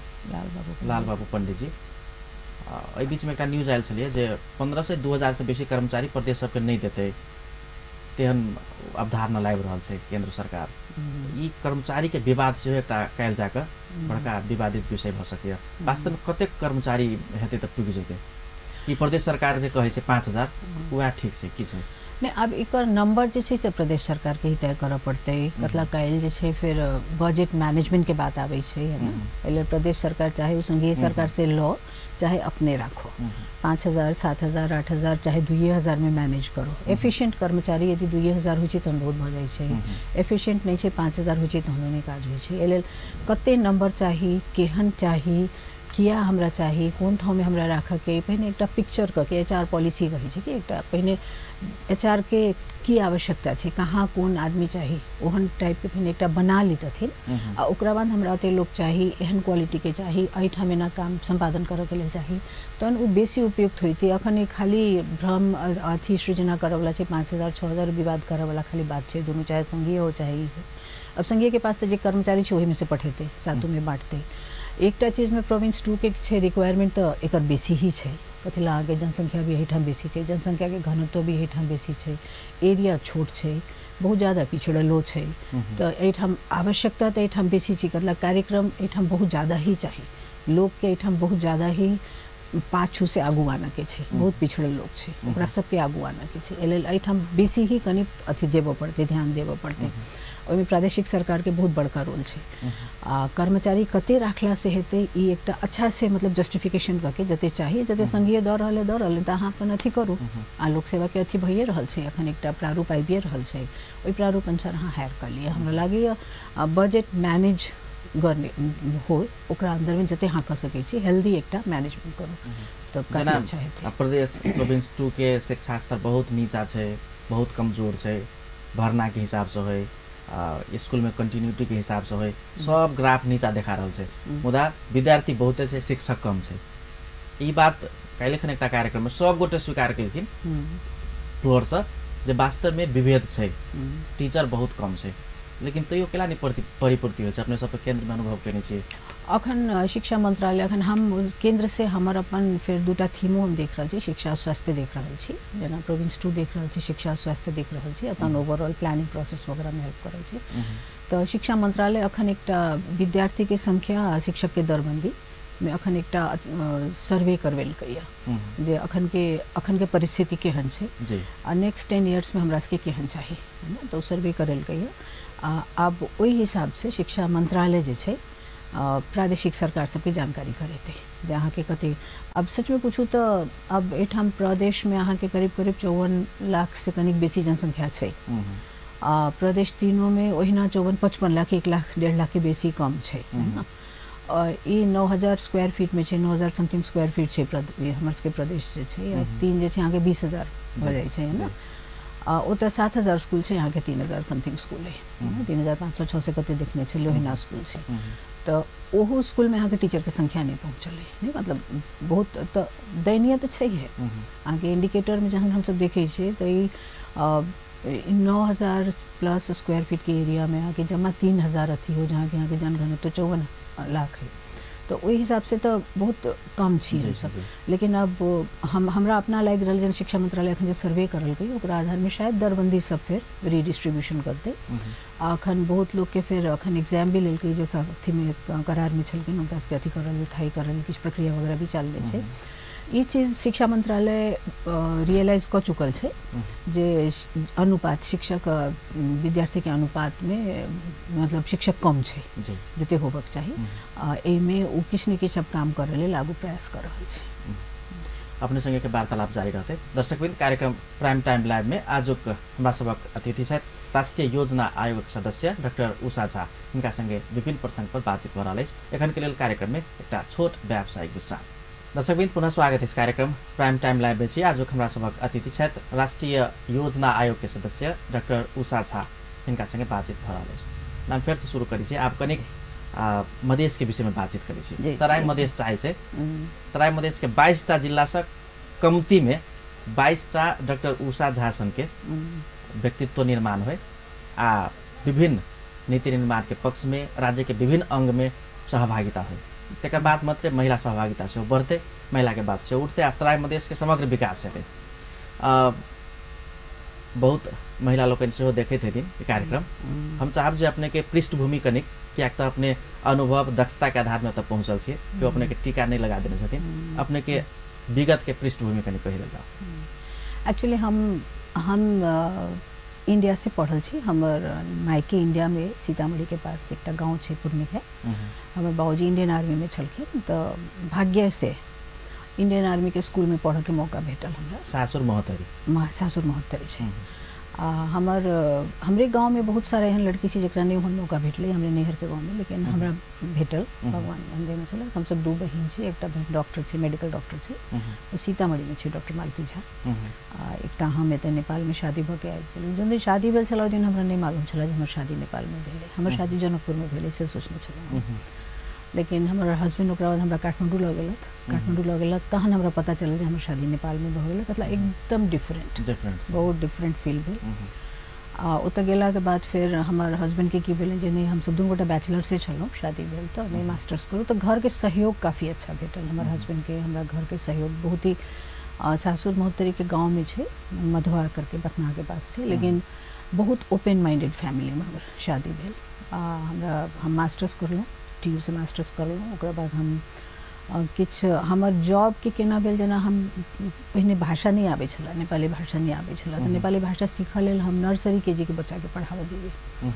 लाल बाबू पंडित जी, एहि बीचमे एकटा न्यूज आयल छलियै जे 1500 से 2000 से बेसी कर्मचारी प्रदेश सबके नहि देतै, तेहन अवधारणा लाबि रहल छै केंद्र सरकार। ई कर्मचारी के विवाद सेहो एकटा काल्हि जाकऽ बड़का विवादित विषय भऽ सकैए। वास्तवमे कतेक कर्मचारी हेतै तऽ पुगि जेतै? कि प्रदेश सरकार जे कहै छै 5000 वएह ठीक छै की छै? नहि, आब एकर नंबर जे छै से प्रदेश सरकारके ही तय करऽ पड़तै। कतला काल्हि जे छै फेर बजट मैनेजमेंटके बात आबै छै, है ना। एहि लेल प्रदेश सरकार चाहे ओ संघीय सरकार से लऽ चाहे अपने राखो, 5000, 7000, 8000 चाहे 2000 में मैनेज करो। एफिशिएंट कर्मचारी यदि 2000 होइ छै तहन बहुत भऽ जाइ छै, एफिशिएंट नहि छै 5000 होइ छै तहनो नहि काज होइ छै। एहि लेल कते नंबर चाही, केहन चाही, किया हमरा चाही, कोन ठाममे हमरा राखऽके, पहिने एकटा पिक्चर कऽ के एचआर पॉलिसी कहै छै कि एकटा पहिने एचआर के की आवश्यकता छै, कहाँ कोन आदमी चाही, ओहन टाइपके पहिने एकटा बना लितथिन आ ओकरा बाद हमरा ओते लोक चाही, एहन क्वालिटीके चाही, एहिठाम एना काम सम्पादन करऽके लेल चाही, तहन ओ बेसी उपयुक्त होइतै। अखन ई खाली भ्रम अथी सृजना करऽवला छै, 5,000 6,000 विवाद करऽवला खाली बात छै, दुनू चाहे संघीय हो चाहे ई हो। अब संघीय के पास तऽ जे कर्मचारी छै ओहिमे से पठेतै, सातोमे बाँटतै। एकटा चीजमे प्रोविंस 2 के छै रिक्वायरमेंट तऽ एकर बेसी ही छै, कथी लए अहाँके जनसंख्या भी एहिठाम बेसी छै, जनसंख्याके घनत्व भी एहिठाम बेसी छै, एरिया छोट छै, बहुत ज़्यादा पिछड़लो छै, तऽ एहिठाम आवश्यकता तऽ एहिठाम बेसी छै, मतलब कार्यक्रम एहिठाम बहुत ज़्यादा ही चाही, लोकके एहिठाम बहुत ज़्यादा ही पाछू से आगू आनऽके छै, बहुत पिछड़ल लोक छै, ओकरा सबके आगू आनऽके छै, एहि लेल एहिठाम बेसी ही कनि अथी देबऽ पड़तै, ध्यान देबऽ पड़तै। ओहिमे प्रादेशिक सरकारके बहुत बड़का रोल छै। आ कर्मचारी कते राखलासँ हेतै ई एकटा अच्छा से मतलब जस्टिफिकेशन कऽ के जते चाही, जते संघीय दऽ रहल है दऽ रहल है, तऽ अहाँ अपन अथी करू। आ लोक सेवाके अथी भइए रहल छै, एखन एकटा प्रारूप आबिए रहल छै, ओहि प्रारूप अनुसार अहाँ हायर कऽ लिअ। हमरा लागैए बजट मैनेज गर्ने हो, ओकरा अन्दरमे जते अहाँ कऽ सकै छी हेल्दी एकटा मैनेजमेंट करू तऽ काफी अच्छा हेतै। प्रदेश प्रोविंस 2 के शिक्षा स्तर बहुत नीचा छै, बहुत कमजोर छै, भरनाके हिसाबसँ होइ, स्कूलमे कंटिन्यूटीके हिसाबसँ होइ, सब ग्राफ नीचा देखा रहल छै, मुदा विद्यार्थी बहुते छै, शिक्षक कम छै। ई बात काल्हि एकटा कार्यक्रममे सब गोटे स्वीकार केलखिन फ्लोरसँ जे वास्तवमे विभेद छै, टीचर बहुत कम छै, लेकिन तैयो केला नहि परिपूर्ति होइ छै। अपने सबके केन्द्रमे अनुभव केने छियै। अखन शिक्षा मंत्रालय, अखन हम केंद्र से हमर अपन फेर दूटा थीमो हम देख रहल छी, शिक्षा स्वास्थ्य देख रहल छी, जेना प्रोविंस 2 देख रहल छी, शिक्षा स्वास्थ्य देख रहल छी, तहन ओवरऑल प्लानिंग प्रोसेस वगैरहमे हेल्प करै छै। तऽ शिक्षा मंत्रालय अखन एकटा विद्यार्थीके संख्या आ शिक्षकके दरबंदी मे अखन एकटा सर्वे करवेलकैया जे अखन के परिस्थिति केहन छै आ नेक्स्ट 10 इयर्समे हमरा सबके केहन चाही, है ना, तऽ ओ सर्वे करेलकैया। आ आब ओहि हिसाबसँ शिक्षा मंत्रालय जे छै प्रादेशिक सरकार सबके जानकारी करेतै जे अहाँके कते। अब सचमे पूछू तऽ अब एहिठाम प्रदेशमे अहाँके करीब करीब 54 लाख से कनिक बेसी जनसंख्या छै, आ प्रदेश 3 ओहिना 54-55 लाख, 1 लाख 1.5 लाख के बेसी कम छै, है ना। ई 9,000 स्क्वायर फीटमे छै, 9,000 समथिंग स्क्वायर फीट छै हमर सबके प्रदेश जे छै, आ 3 जे छै अहाँके 20,000 भऽ जाइ छै, है ना। आ ओतऽ 7,000 स्कूल छै, अहाँके 3,000 समथिंग स्कूल है, 3,500-600 कते देखने छै, लोहिना स्कूल छै। तऽ ओहो स्कूलमे अहाँके टीचरके संख्या नहि पहुँचल है, नहि मतलब बहुत तऽ दयनीय तऽ छैहे। अहाँके इंडिकेटरमे जहन हमसब देखै छियै तऽ ई 9,000 प्लस स्क्वायर फीटके एरियामे अहाँके जमा 3,000 अथी हो, जहाँ कि अहाँके जनघनत्व 54 लाख है, तऽ ओहि हिसाबसँ तऽ बहुत कम छी हमसब। लेकिन अब हमरा अपना लागि रहल जेना शिक्षा मंत्रालय अखन जे सर्वे करलकै ओकरा आधारमे शायद दरबंदी सब फेर रिडिस्ट्रीब्यूशन करतै। आ अखन बहुत लोकके फेर अखन एग्जाम भी लेलकै, जे सब अथीमे करारमे छलखिन हुनका सबके अथी करल, थाई करल, किछु प्रक्रिया वगैरह भी चललै छै। ई चीज शिक्षा मंत्रालय रियलाइज कऽ चुकल छै जे अनुपात शिक्षक विद्यार्थीके अनुपातमे मतलब शिक्षक कम छै जते होबक चाही, आ एहिमे ओ किछु ने किछु अब काम करऽ लेल आगू प्रयास कऽ रहल छै। अपने संगे के वार्तालाप जारी रहतै। दर्शकवृन्द, कार्यक्रम प्राइम टाइम लाइव में आजुक हमरा सबक अतिथि छथि राष्ट्रीय योजना आयोगक सदस्य डाक्टर उषा झा। हिनका संगे विभिन्न प्रसंग पर बातचीत भऽ रहल अछि। एखन के लेल कार्यक्रम में एकटा छोट व्यावसायिक विश्राम। दर्शकवृन्द, पुनः स्वागत अछि कार्यक्रम प्राइम टाइम लाइव में छी। आजुक हमरा सबक अतिथि छथि राष्ट्रीय योजना आयोग के सदस्य डाक्टर उषा झा। हिनका संगे बातचीत भऽ रहल अछि। नाम फेर से शुरू करै छी। आप कनिक मधेश के विषय में बातचीत करै छी। तराई मधेश चाहै छै, तराई मधेश के 22टा जिला से कमती में 22टा डाक्टर उषा झा सन के व्यक्तित्व निर्माण हो आ विभिन्न नीति निर्माण के पक्ष में राज्य के विभिन्न अंग में सहभागिता हो, तकर बाद मात्रै महिला सहभागिता सेहो बढ़तै, महिला के बात सेहो उठतै आ तराई मधेश के समग्र विकास हेतै। बहुत महिला लोकनि सेहो देखैत हेथिन ई कार्यक्रम। हम चाहब जे अपने के पृष्ठभूमि कनिक, कियाक तऽ अपने अनुभव दक्षता के आधार में ओतऽ पहुँचल छियै, केओ अपने के टीका नहि लगा देने छथिन। अपने के विगत के पृष्ठभूमि कनिक कहि देल जाउ। एक्चुअली हम इंडिया से पढ़ल छी। हमर मायके इंडिया में सीतामढ़ी के पास एकटा गाँव छै पूर्णिया। हमर बाबूजी इंडियन आर्मी में छलखिन, तऽ भाग्य से इंडियन आर्मी के स्कूल में पढ़ऽ के मौका भेटल हमरा। सासुर महोत्तरी? सासुर महोत्तरी छै। आ हमर हमरे गाँवमे बहुत सारा एहन लड़की छै जकरा नहि ओहन मौका भेटलै हमरे नैहरके गाँवमे, लेकिन हमरा भेटल, भगवान देने छलै। हमसब 2 बहिन छी, एकटा बहिन डॉक्टर छै, मेडिकल डॉक्टर छै, ओ सीतामढ़ीमे छै, डॉक्टर मालती झा। आ एकटा हम एतऽ नेपालमे शादी भऽ के आबि गेलहुँ। जौन दिन शादी भेल छलै ओहि दिन हमरा नहि मालूम छलै जे हमर शादी नेपालमे भेलै। हमर शादी जनकपुरमे भेलै से सोचने छलहुँ, लेकिन हमर हस्बैंड ओकरा बाद हमरा काठमाण्डू लऽ गेलथि। काठमाण्डू लऽ गेलथि तहन हमरा पता चलल जे हमर शादी नेपालमे भऽ गेलै। मतलब एकदम डिफरेंट, बहुत डिफरेंट फील भेल। आ ओतऽ गेलाके बाद फेर हमर हस्बैंडके की भेलै जे नहि, हमसब दुनू गोटा बैचलर्से छलहुँ, शादी भेल तऽ नहि मास्टर्स करू, तऽ घरके सहयोग काफी अच्छा भेटल हमर हस्बैंडके। हमरा घरके सहयोग बहुत ही, सासुर महोत्तरीके गाँवमे छै, मधुआ करके बथनाके पास छै, लेकिन बहुत ओपन माइंडेड फैमिलीमे हमर शादी भेल। आ हमरा हम मास्टर्स करलहुँ, टी से मास्टर्स करलहुँ। ओकरा बाद हम किछु हमर जॉबके केना भेल, जेना हम पहिने भाषा नहि आबै छलै, नेपाली भाषा नहि आबै छलै, तऽ नेपाली भाषा सीखऽ लेल हम नर्सरी के जी के बच्चाके पढ़ाबऽ जइयै।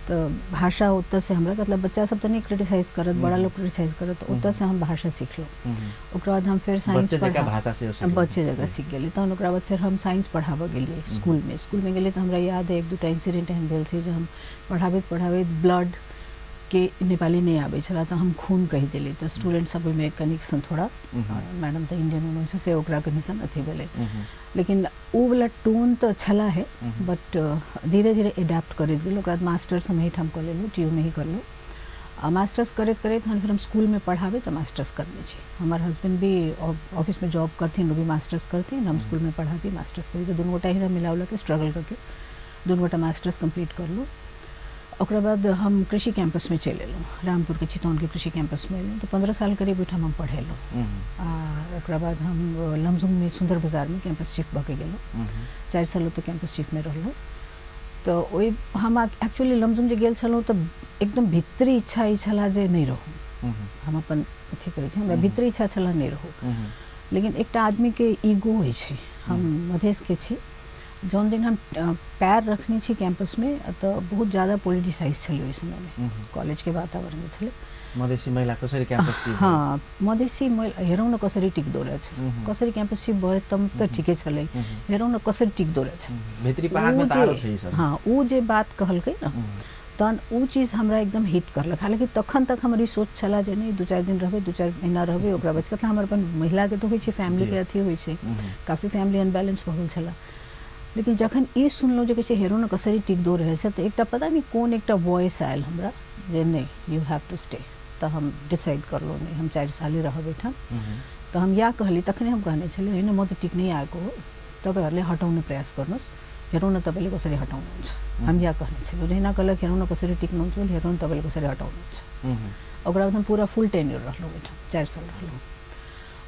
तऽ भाषा ओतऽसँ हमरा, मतलब बच्चा सब तऽ नहि क्रिटिसाइज करत, बड़ा लोग क्रिटिसाइज करत, तऽ ओतऽसँ हम भाषा सिखलहुँ। ओकरा बाद हम फेर साइंस बच्चे जकाँ सीख गेलियै। तहन ओकरा बाद फेर हम साइंस पढ़ाबऽ गेलियै स्कूलमे। स्कूलमे गेलियै तऽ हमरा याद है 1-2 इन्सिडेंट एहन भेल छै जे हम पढ़ाबैत पढ़ाबैत ब्लड के नेपाली नहि आबै छलै तऽ हम खून कहि देलियै, तऽ स्टूडेंट सब ओहिमे कनिक सन थोड़ा, मैडम तऽ इंडियन हुनुहुन्छ से ओकरा कनि सन अथी भेलै, लेकिन ओ वाला टोन तऽ छला है, बट धीरे धीरे एडेप्ट करैत गेल। ओकरा बाद मास्टर्स हम एहिठाम कऽ लेलहुँ, टी यू मे ही करलहुँ। आ मास्टर्स करैत करैत हम फेर हम स्कूलमे पढ़ाबै तऽ मास्टर्स करने छी। हमर हस्बैंड भी ऑफिसमे जॉब करथिन, ओ भी मास्टर्स करथिन, हम स्कूलमे पढ़ाबी मास्टर्स करी, तऽ दुनू गोटा ही मिला उला के स्ट्रगल करके दुनू गोटा मास्टर्स कम्प्लीट करलहुँ। ओकरा बाद हम कृषि कैंपसमे चलि एलहुँ, रामपुरके चितौनके कृषि कैंपसमे एलहुँ, तऽ 15 साल करीब ओहिठाम हम पढ़ेलहुँ। आ ओकरा बाद हम लमजुङमे सुन्दर बाजारमे कैंपस चीफ भऽ के गेलहुँ, 4 साल ओतऽ कैंपस चीफमे रहलहुँ। तऽ ओहि हम एक्चुअली लमजुङ जे गेल छलहुँ तऽ एकदम भित्री इच्छा ई छला जे नहि रहू, हम अपन अथी करै छी, हमरा भित्री इच्छा छला नहि रहू, लेकिन एकटा आदमीके ईगो होइ छै। हम मधेशके छी, जौन दिन हम पैर रखने छी कैंपसमे तऽ बहुत ज़्यादा पोलिटिसाइज छलै ओहि समयमे कॉलेजके वातावरण जे छलै। मधेसी महिला कसरी क्याम्पस चिफ? हाँ, मधेसी महिला हेरौँ न कसरी टिक्दो रहेछ, कसरी क्याम्पस चिफ भयो तब त ठिकै छलै, हेरौँ न कसरी टिक्दो रहेछ, भित्री पहाडमा त आरो छै सब। हाँ, ऊ जे बात कहलकै न तहन ऊ चीज हमरा एकदम हिट करलक। हालाँकि तखन तक हमर ई सोच छला जे नहि 2-4 दिन रहबै, 2-4 महीना रहबै, ओकरा बाद कतना हमर अपन महिलाके तऽ होइ छै, फैमिलीके अथी होइ छै, काफी फैमिली अनबैलेंस भऽ गेल छला। लेकिन जखन ई सुनलहुँ जे कहै छै हेरो ने कसरी टिकदो रहै छै, तऽ एकटा पता नहि कोन एकटा वॉइस आयल हमरा जे नहि, you have to stay. तऽ हम डिसाइड करलहुँ नहि, हम 4 साले रहब एहिठाम। तऽ हम इएह कहली, तखने हम कहने छलियै होइन म त टिक्नै आएको हो, तपाईँहरूले हटाउने प्रयास गर्नुहोस्, हेरौँ न तपाईँले कसरी हटाउनुहुन्छ। हम इएह कहने छलियै, जहिना कहलक हेरौँ न कसरी टिक्नुहुन्छ, हेरौँ न तपाईँले कसरी हटाउनुहुन्छ। ओकरा बाद हम पूरा फुल टेन्योर रहलहुँ ओहिठाम, 4 साल रहलहुँ।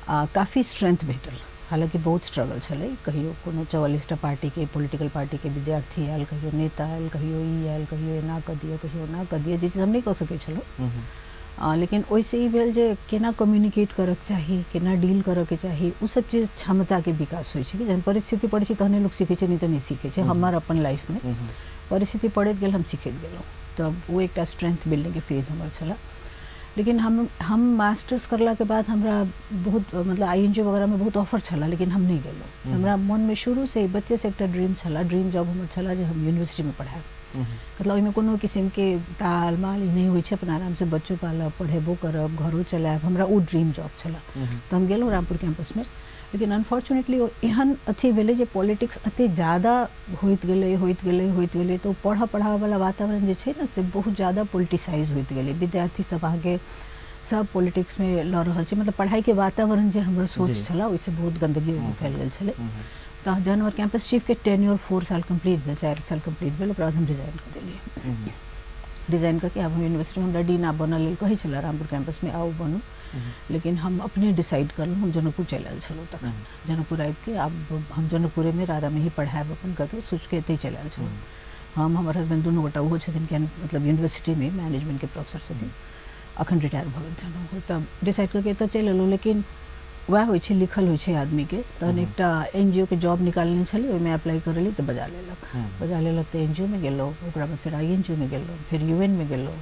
आ काफी स्ट्रेंथ भेटल, हालाँकि बहुत स्ट्रगल छलै। कहियो कोनो 44टा पार्टीके पोलिटिकल पार्टीके विद्यार्थी आयल, कहियो नेता आयल, कहियो ई आयल, कहियो एना कऽ दिअ, कहियो ओना कऽ दिअ, जे चीज हम नहि कऽ सकै छलहुँ। लेकिन ओहिसँ ई भेल जे केना कम्युनिकेट करऽके चाही, केना डील करऽके चाही, ओ सब चीज क्षमताके विकास होइ छै। जहन परिस्थिति पड़ै छै तहने लोक सीखै छै, नहि तऽ नहि सीखै छै। हमर अपन लाइफमे परिस्थिति पड़ैत गेल, हम सीखैत गेलहुँ, तऽ ओ एकटा स्ट्रेंथ बिल्डिंगके फेज हमर छलै। लेकिन हम मास्टर्स करलाके बाद हमरा बहुत मतलब INGO वगैरहमे बहुत ऑफर छला, लेकिन हम नहि गेलहुँ। हमरा मनमे शुरूसँ बच्चेसँ एकटा ड्रीम छला, ड्रीम जॉब हमर छला जे हम यूनिवर्सिटीमे पढ़ायब। मतलब ओहिमे कोनो किसिमके ताल माल ई नहि होइ छै, अपन आरामसँ बच्चो पालब, पढ़ेबो करब, घरो चलायब, हमरा ओ ड्रीम जॉब छला। तऽ हम गेलहुँ रामपुर कैंपसमे, लेकिन अनफॉर्चुनेटली ओ एहन अथी भेलै जे पॉलिटिक्स एते ज़्यादा होइत गेलै होइत गेलै होइत गेलै, तऽ ओ पढ़ऽ पढ़ाबऽवला वातावरण जे छै ने से बहुत ज़्यादा पोलिटिसाइज होइत गेलै। विद्यार्थी सब अहाँके सब पॉलिटिक्समे लऽ रहल छै, मतलब पढ़ाइके वातावरण जे हमर सोच छला ओहिसँ बहुत गन्दगी ओहिमे फैल गेल छलै। तऽ जहन हमर कैंपस चीफके टेन्योर 4 साल कम्प्लीट भेल, 4 साल कम्प्लीट भेल, ओकरा बाद हम रिजाइन कऽ देलियै। रिजाइन करके आब हम यूनिवर्सिटीमे हमरा डीन आब बनऽ लेल कहै छलै रामपुर कैंपसमे आउ बनू, लेकिन हम अपने डिसाइड करलहुँ। हम जनकपुर चलि आयल छलहुँ तखन, जनकपुर आबिके आब हम जनकपुरेमे रारामे ही पढ़ायब अपन कऽ सोचिके एतहि चलि आयल छलहुँ। हम हमर हस्बैंड दुनू गोटा, ओहो छथिन मतलब यूनिवर्सिटीमे मैनेजमेंटके प्रोफेसर छथिन, अखन रिटायर भऽ गेल छलहुँ। तऽ डिसाइड करके एतऽ चलि एलहुँ। लेकिन वएह होइ छै, लिखल होइ छै आदमीके। तहन एकटा NGO के जॉब निकालने छलै, ओहिमे अप्लाई करलियै तऽ बजा लेलक, बजा लेलक तऽ NGO मे गेलहुँ, ओकरा बाद फेर INGO मे गेलहुँ, फेर UN मे गेलहुँ,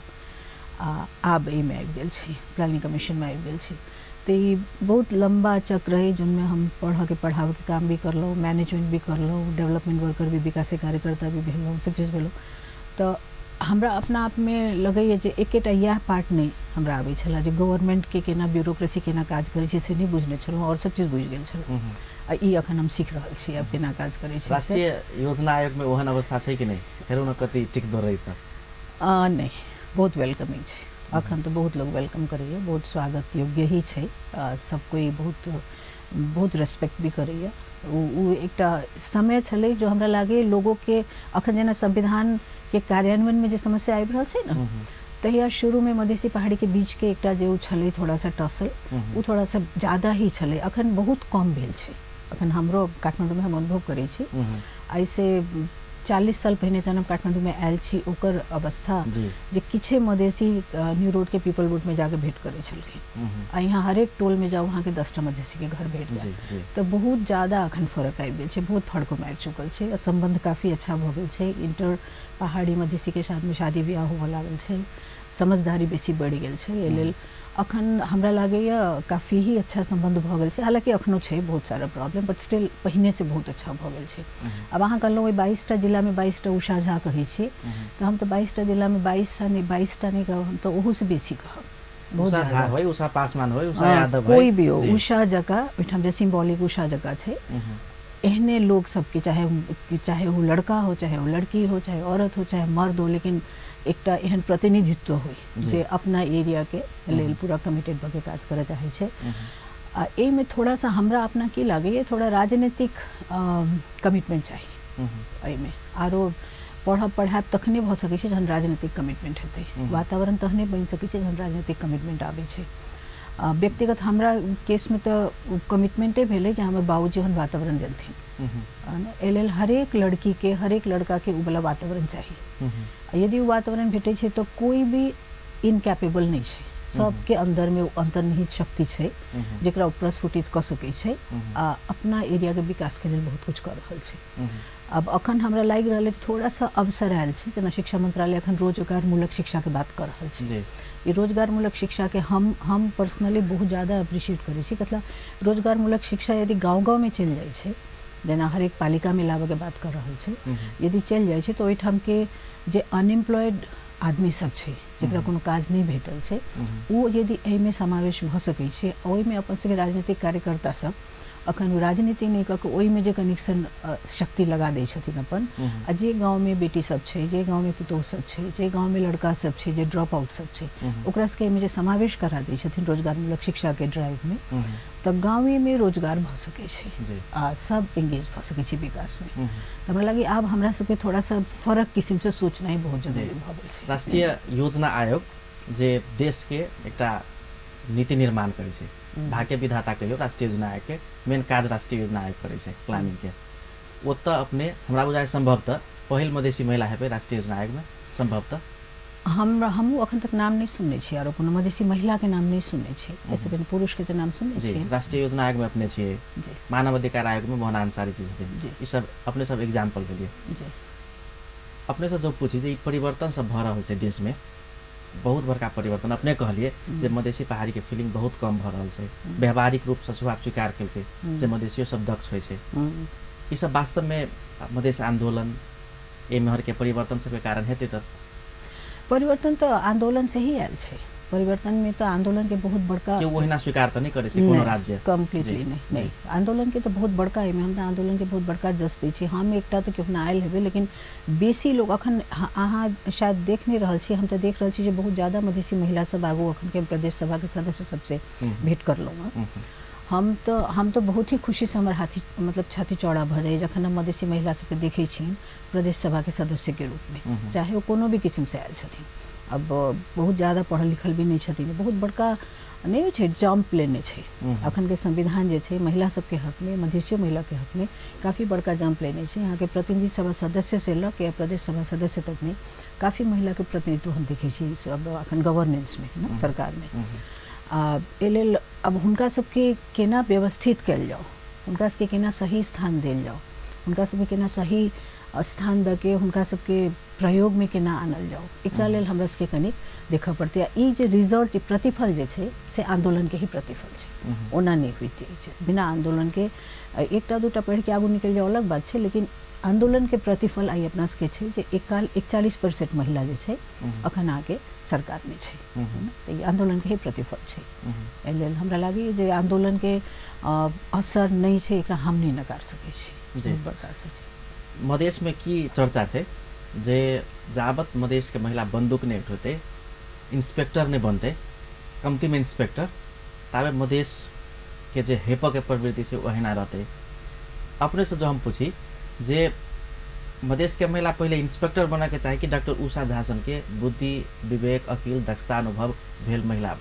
आ आब एहिमे आबि गेल छी, प्लानिंग कमीशनमे आबि गेल छी। तो ई बहुत लंबा चक्र है जिनमें हम पढ़ के पढ़ावे के काम भी करलहुँ, मैनेजमेंट भी करलहुँ, डेवलपमेंट वर्कर भी, विकास कार्यकर्ता भी भेलहुँ, सब चीज़ भेलहुँ। तो हमरा अपना आप में लगैए जे एकेटा इएह पार्ट नहीं हमरा आबै छलै जे गवर्नमेंट के केना ब्यूरोक्रेसी केना काज करै छै से नहीं बुझने छलहुँ, और सब चीज़ बुझि गेल छलहुँ। आ ई अखन हम सीख रहल छी आब केना काज करै छै। राष्ट्रीय योजना आयोग में ओहन अवस्था छै कि नहीं? फेरो न कति टिकदो रही सर? नहीं, बहुत वेलकमिंग छै अखन तो बहुत लोग welcome करैए, बहुत स्वागत योग्य ही छै। सब कोई बहुत बहुत रेस्पेक्ट भी करैए। उ एकटा समय छलै जो हमरा लागे लोगों के अखन जेना संविधान के कार्यान्वयन में जे समस्या आबि रहल छै ने, तहिया शुरू में मधेसी पहाड़ी के बीच के एकटा जे छलै थोड़ा सा टसल, उ थोड़ा सा ज़्यादा ही छलै, अखन बहुत कम भेल छै। अखन हमरो काठमांडू में हम अनुभव करै छी, ऐसे 40 साल पहिने जहन हम काठमांडू में आयल छी ओकर अवस्था जे किछे मधेसी न्यू रोड के पीपल रोड में जाके भेंट करै छलखिन, आ यहाँ हरेक टोल में जाउ अहाँके 10टा मधेसी के घर भेट जायत। तो बहुत ज़्यादा अखन फर्क आबि गेल छै, बहुत फर्क आबि चुकल छै, सम्बन्ध काफ़ी अच्छा भऽ गेल छै। इंटर पहाड़ी मधेसी के साथ में शादी ब्याह होबऽ लागल छै, समझदारी बेसी बढ़ि गेल छै। एहि लेल अखन हमरा लागैए काफ़ी ही अच्छा सम्बन्ध भऽ गेल छै। हालाँकि अखनो छै बहुत सारा प्रॉब्लम, बट स्टिल पहिनेसँ बहुत अच्छा भऽ गेल छै। आब अहाँ कहलहुँ ओहि 22टा जिलामे 22टा उषा झा कहै छी, तऽ हम तऽ 22टा जिलामे 22टा नहि कहब, हम तऽ ओहूसँ बेसी कहब। उषा झा होइ, उषा पासवान होइ, उषा यादव होइ, कोई भी हो, उषा जकाँ ओहिठाम जे सिम्बॉलिक उषा जकाँ छै, एहने लोग सबके, चाहे चाहे वो लड़का हो, चाहे वो लड़की हो, चाहे औरत हो, चाहे मर्द हो, लेकिन एकटा एहन प्रतिनिधित्व हो जे अपना एरिया के लेल पूरा कमिटेड भऽ के काज करऽ चाहै छै। आ एहिमे थोड़ा सा हमरा अपना की लागैए, थोड़ा राजनीतिक कमिटमेंट चाही एहिमे। आरो पढ़ब पढ़ायब तखने भऽ सकै छै जहन राजनीतिक कमिटमेंट हेतै, वातावरण तहने बनि सकै छै जहन राजनीतिक कमिटमेंट आबै छै। व्यक्तिगत हमरा केसमे तऽ कमिटमेंटे भेलै जे हमर बाबूजी ओहन वातावरण देलथिन। एहि लेल हरेक लड़कीके हरेक लड़काके ओ वाला वातावरण चाही। यदि ओ वातावरण भेटै छै तऽ कोई भी इनकैपेबल नहीं छै, सबके अंदरमे ओ अंतर्निहित शक्ति छै जेकरा ओ प्रस्फुटित कऽ सकै छै आ अपना एरियाके विकासके लेल बहुत कुछ कऽ रहल छै। अब अखन हमरा लागि रहल है थोड़ा सा अवसर आयल छै, जेना शिक्षा मंत्रालय अखन रोजगारमूलक शिक्षाके बात कऽ रहल छै। ई रोजगारमूलक शिक्षाके हम पर्सनली बहुत ज़्यादा अप्रिशिएट करै छी। मतलब रोजगारमूलक शिक्षा यदि गाँव गाँवमे चलि जाइ छै, जेना हरेक पालिकामे लाबऽके बात कऽ रहल छै, यदि चलि जाइ छै तऽ ओहिठामके जे अनएम्प्लॉयड आदमी सब छै जकरा कोनो काज नहि भेटल छै, ओ यदि एहिमे समावेश भऽ सकै छै, ओहिमे अपन सबके राजनीतिक कार्यकर्ता सब अखन ओ राजनीति नहि कऽ कऽ ओहिमे जे कनेक्शन शक्ति लगा दै छथिन अपन, आ जे गाँवमे बेटी सब छै, जे गाँवमे पुतोहु सब छै, जे गाँवमे लड़का सब छै, जे ड्रॉप आउट सब छै, ओकरा सबके एहिमे जे समावेश करा दै छथिन रोजगारमूलक शिक्षाके ड्राइवमे, तऽ गाँवेमे रोजगार भऽ सकै छै आ सब एंगेज भऽ सकै छै विकासमे। तऽ हमरा लागैए आब हमरा सबके थोड़ा सा फरक किसिमसँ सोचनाइ बहुत जरूरी भऽ गेल छै। राष्ट्रीय योजना आयोग जे देशके एकटा नीति निर्माण करै छै, भाग्य विधाता कहियो राष्ट्रीय योजना आयोग के मेन काज राष्ट्रीय योजना आयोग करै छै प्लानिंग के, ओतऽ अपने हमरा बुझाइ संभवतः पहिल मधेसी महिला हेबै राष्ट्रीय योजना आयोग में संभवतः। हमहूँ अखन तक नाम नहीं सुनने छी, आरो कोनो मधेसी महिला के नाम नहीं सुनने छी, एहिसँ पहिने पुरुष के तऽ नाम सुनने छी। राष्ट्रीय योजना आयोग में अपने छियै, मानव अधिकार आयोग में मोहना अंसारी जी छथिन, ई सब अपने सब एग्जाम्पल भेलियै। अपने से जो पूछी जे ई परिवर्तन सब भऽ रहल छै देश में, बहुत बड़का परिवर्तन, अपने कहलिए जे मधेसी पहाड़ी के फीलिंग बहुत कम भऽ रहल छै, व्यवहारिक रूपसँ स्वभाव स्वीकार केलकै जे मधेसियो सब दक्ष होइ छै, ई सब वास्तवमे मधेस आंदोलन एम्हर के परिवर्तन सबके कारण हेतै? तऽ परिवर्तन तऽ आंदोलन से ही आयल छै, परिवर्तन में तो आंदोलन के बहुत बड़का केओ ओहिना स्वीकार तऽ नहि करै छै कोनो राज्य कम्प्लीटली नहीं, नहीं आंदोलन के तो बहुत बड़का एहिमे हम तऽ आंदोलन के बहुत बड़का जस दै छी। हम एकटा तऽ केहुना आयल हेबै, लेकिन बेसी लोग अखन अहाँ शायद देख नहि रहल छी, हम तऽ देख रहल छी जे बहुत ज़्यादा मधेसी महिला सब आगू अखन के प्रदेश सभा के सदस्य सबसे भेंट करलहुँ हँ। हम तो बहुत ही खुशी से हमर हाथी मतलब छाती चौड़ा भऽ जाइए जखन हम मधेसी महिला सबके देखै छियनि प्रदेश सभा के सदस्य के रूप में, चाहे वो कोनो भी किस्म से आयल छथिन। अब बहुत ज़्यादा पढ़ल लिखल भी नहीं छथिन, बहुत बड़का नहीं होइ छै जम्प लेने छै। अखन के संविधान जे छै महिला सबके हक में, मधेसियो महिला के हक में काफ़ी बड़का जम्प लेने छै। यहाँ के प्रतिनिधि सभा सदस्य से लऽ के प्रदेश सभा सदस्य तक में काफ़ी महिला के प्रतिनिधित्व हम देखै छी अब अखन गवर्नेंस में ना सरकार में। आ एहि लेल अब हुनका सबके केना व्यवस्थित कयल जाउ, हुनका सबके केना सही स्थान देल जाउ, हुनका सबके केना सही स्थान दऽ के हुनका सबके प्रयोगमे केना आनल जाउ, एकरा लेल हमरा सबके कनि देखऽ पड़तै। आ ई जे रिजल्ट, प्रतिफल जे छै से आन्दोलनके ही प्रतिफल छै, ओना नहि होइते अछि। बिना आन्दोलनके एकटा दूटा पढ़िके आगू निकलि जाउ अलग बात छै, लेकिन आन्दोलनके प्रतिफल आइ अपना सबके छै जे 41% महिला जे छै अखन अहाँके सरकारमे छै, तऽ ई आन्दोलनके ही प्रतिफल छै। एहि लेल हमरा लागैए जे आन्दोलनके असर नहि छै, एकरा हम नहि नकार सकै छी, बहुत बड़का असर छै। मधेशमे की चर्चा छै जे जाबत मधेशके महिला बन्दूक नहि उठेतै, इंस्पेक्टर नहि बनतै, कम्तीमे इंस्पेक्टर, ताबे मधेशके जे हेपके प्रवृत्ति छै ओहिना रहतै। अपनेसँ जो हम पूछी जे मधेशके महिला पहिले इंस्पेक्टर बनऽके चाही कि डॉक्टर उषा झा सनके बुद्धि, विवेक, अकिल, दक्षता, अनुभव भेल महिला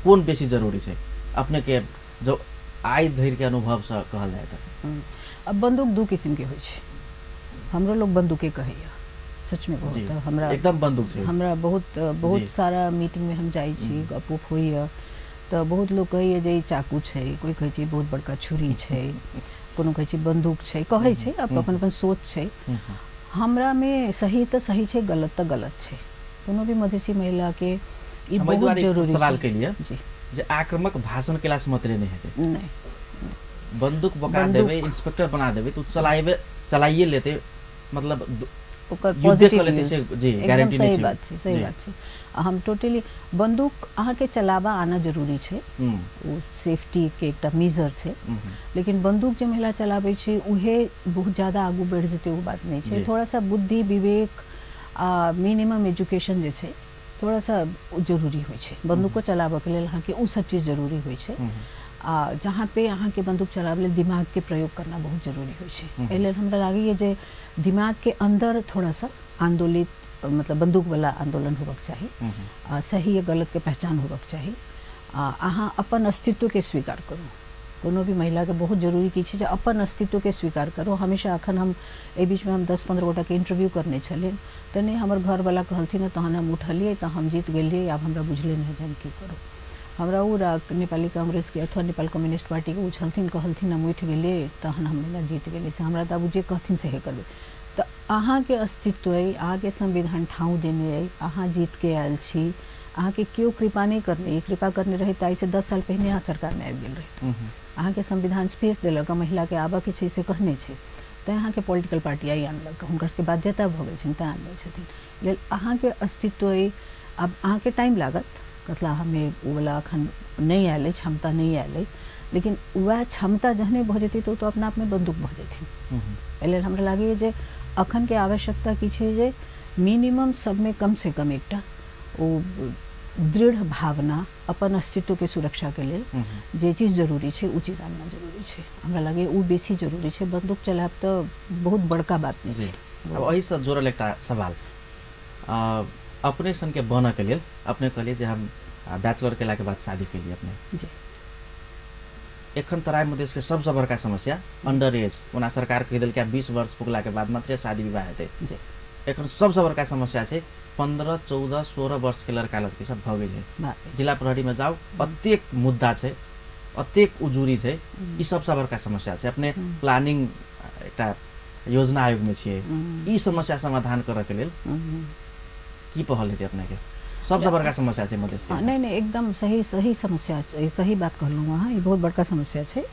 कोन बेसी जरूरी छै अपनेके जो आइ धरिके अनुभवसँ कहल जाय तऽ? अब बन्दूक दू किसिमके होइ छै, हमरो लोग बन्दूके कहैया, सचमे बहुत हमरा एकदम बन्दूक छै। हमरा बहुत बहुत सारा मीटिंगमे हम जाइ छी, गप उप होइए तऽ बहुत लोग कहैया जे ई चाकू छै, कोइ कहै छै बहुत बड़का छुरी छै, कोनो कहै छै बन्दूक छै, कहै छै, आब अपन अपन सोच छै। हमरामे सही तऽ सही छै, गलत तऽ गलत छै। कोनो भी मधेसी महिलाके ई बहुत जरूरी सवाल के लिए जी जे आक्रामक भाषण केला से मात्रे नहि हेतै, नहि बन्दूक बका देबै, इंस्पेक्टर बना देबै तऽ चलाइबे चलाइए लेतै, मतलब ओकर पॉजिटिव जी गारंटी नहि छै। सही बात छै, सही बात छै। हम टोटली बंदूक अहाँके चलाबा आना जरूरी छै, ओ सेफ्टीके एकटा मेजर छै, लेकिन बंदूक जे महिला चलाबै छै उहे बहुत ज़्यादा आगू बढ़ि जेतै ओ बात नहि छै। थोड़ा सा बुद्धि, विवेक आ मिनिमम एजुकेशन जे छै थोड़ा सा जरूरी होइ छै। बंदूको चलाबऽके लेल अहाँके ओ सब चीज जरूरी होइ छै, आ जहाँ पे अहाँके बंदूक चलाबै लेल दिमागके प्रयोग करना बहुत जरूरी होइ छै। एहि लेल हमरा लागैए जे दिमागके अन्दर थोड़ा सा आन्दोलित, मतलब बंदूक वाला आंदोलन होबाक चाही, सही या गलत के पहचान होबाक चाही, आ अहाँ अपन अस्तित्वके स्वीकार करू। कोनो भी महिलाके बहुत जरूरी की छै जे अपन अस्तित्वके स्वीकार करू हमेशा। अखन हम एहि बीचमे हम 10-15 गोटाके इंटरव्यू करने छलियै तऽ नहि हमर घरवला कहलथिन तहन हम उठलियै तऽ हम जीत गेलियै, आब हमरा बुझले नहि जे हम की करू। हमरा ओ नेपाली कांग्रेसके अथवा नेपाल कम्युनिस्ट पार्टीके ओ छलथिन, कहलथिन हम उठि गेलियै तहन हम जीत गेलियै, से हमरा तऽ आब जे कहथिन सएह करबै। तऽ अहाँके अस्तित्व अइ, अहाँके संविधान ठाँव देने अइ, अहाँ जीतके आयल छी, अहाँके केओ कृपा नहि करने, कृपा करने रहै तऽ आइसँ 10 साल पहिने अहाँ सरकारमे आबि गेल रहितहुँ। अहाँके संविधान स्पेस देलक, महिलाके आबऽके छै से कहने छै, तैँ अहाँके पॉलिटिकल पार्टी आइ आनलक, हुनकर सबके बाध्यता भऽ गेल छनि तैँ आनने छथिन। लेल अहाँके अस्तित्व अइ, आब अहाँके टाइम लागत, कतला हमे ओवला अखन नहि आयल अइ, क्षमता नहि आयल अइ, लेकिन वएह क्षमता जहने भऽ जेतै तऽ ओ तऽ अपना आपमे बंदूक भऽ जेथिन। एहि लेल हमरा लागैए जे अखनके आवश्यकता की छै जे मिनिमम सबमे कमसँ कम एकटा ओ दृढ़ भावना अपन अस्तित्वके सुरक्षाके लेल जे चीज जरूरी छै ओ चीज आनना जरूरी छै। हमरा लागैए ओ बेसी जरूरी छै, बंदूक चलायब तऽ बहुत बड़का बात नहि छै। अब एहिसँ जोड़ल एकटा सवाल, अपने सनके बनऽके लेल अपने कहलियै जे हम बैचलर केलाके बाद शादी केलियै अपने जी। एखन तराई मधेशके सबसँ बड़का समस्या अंडर एज, ओना सरकार कहि देलकै 20 वर्ष पुगलाके बाद मात्रे शादी विवाह हेतै, एखन सबसँ बड़का समस्या छै 15, 14, 16 वर्षके लड़का लड़की सब भगै छै। जिला प्रहरीमे जाउ, अतेक मुद्दा छै, अतेक उजुरी छै, ई सबसँ बड़का समस्या छै। अपने प्लानिंग एकटा योजना आयोगमे छियै, ई समस्या समाधान करऽके लेल की पहल हेतै अपनेके? सबसँ बड़का समस्या छै मधेशके। नहि नहि, एकदम सही सही समस्या, सही बात कहलहुँ अहाँ, ई बहुत बड़का समस्या छै।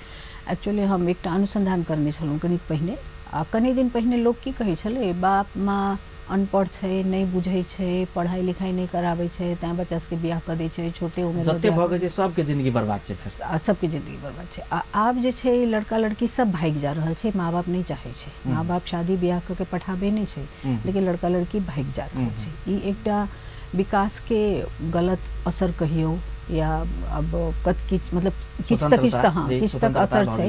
एक्चुअली हम एकटा अनुसन्धान करने छलहुँ कनिक पहिने, आ कनि दिन पहिने लोक की कहै छलै, बाप माँ अनपढ़ छै, नहि बुझै छै, पढ़ाइ लिखाइ नहि कराबै छै, तैँ बच्चा सबके बियाह कऽ दै छै छोटे उम्र, जते भऽ गेल छै सबके जिंदगी बर्बाद छै, फेर आ सबके जिंदगी बर्बाद छै। आ आब जे छै लड़का लड़की सब भागि जा रहल छै, माँ बाप नहि चाहै छै, माँ बाप शादी बियाह कऽ के पठाबै नहि छै, लेकिन लड़का लड़की भागि जा रहल छै। ई एकटा विकासके गलत असर कहियौ या अब कत किछु, मतलब किछु तऽ किछु तऽ हाँ किछु तक असर छै।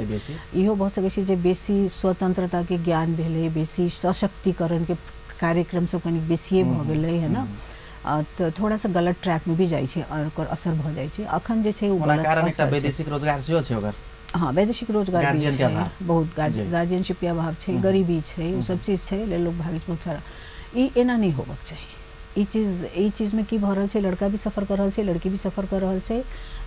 इहो भऽ सकै छै जे बेसी स्वतंत्रताके ज्ञान भेलै, बेसी सशक्तिकरणके कार्यक्रम सब कनि बेसिए भऽ गेलै है ना, तऽ थोड़ा सा गलत ट्रैकमे भी जाइ छै और ओकर असर भऽ जाइ छै। अखन जे छै ओ कारण एकटा वैदेशिक रोजगार सेहो छै ओकर, हाँ वैदेशिक रोजगार भी छै, बहुत गार्जियनशिपके अभाव छै, गरीबी छै, ओ सब चीज छै, लेल लोक भागै छै बहुत सारा। ई एना नहि होबक चाही, ई चीजमे की भऽ रहल छै, लड़का भी सफर कऽ रहल छै, लड़की भी सफर कऽ रहल छै।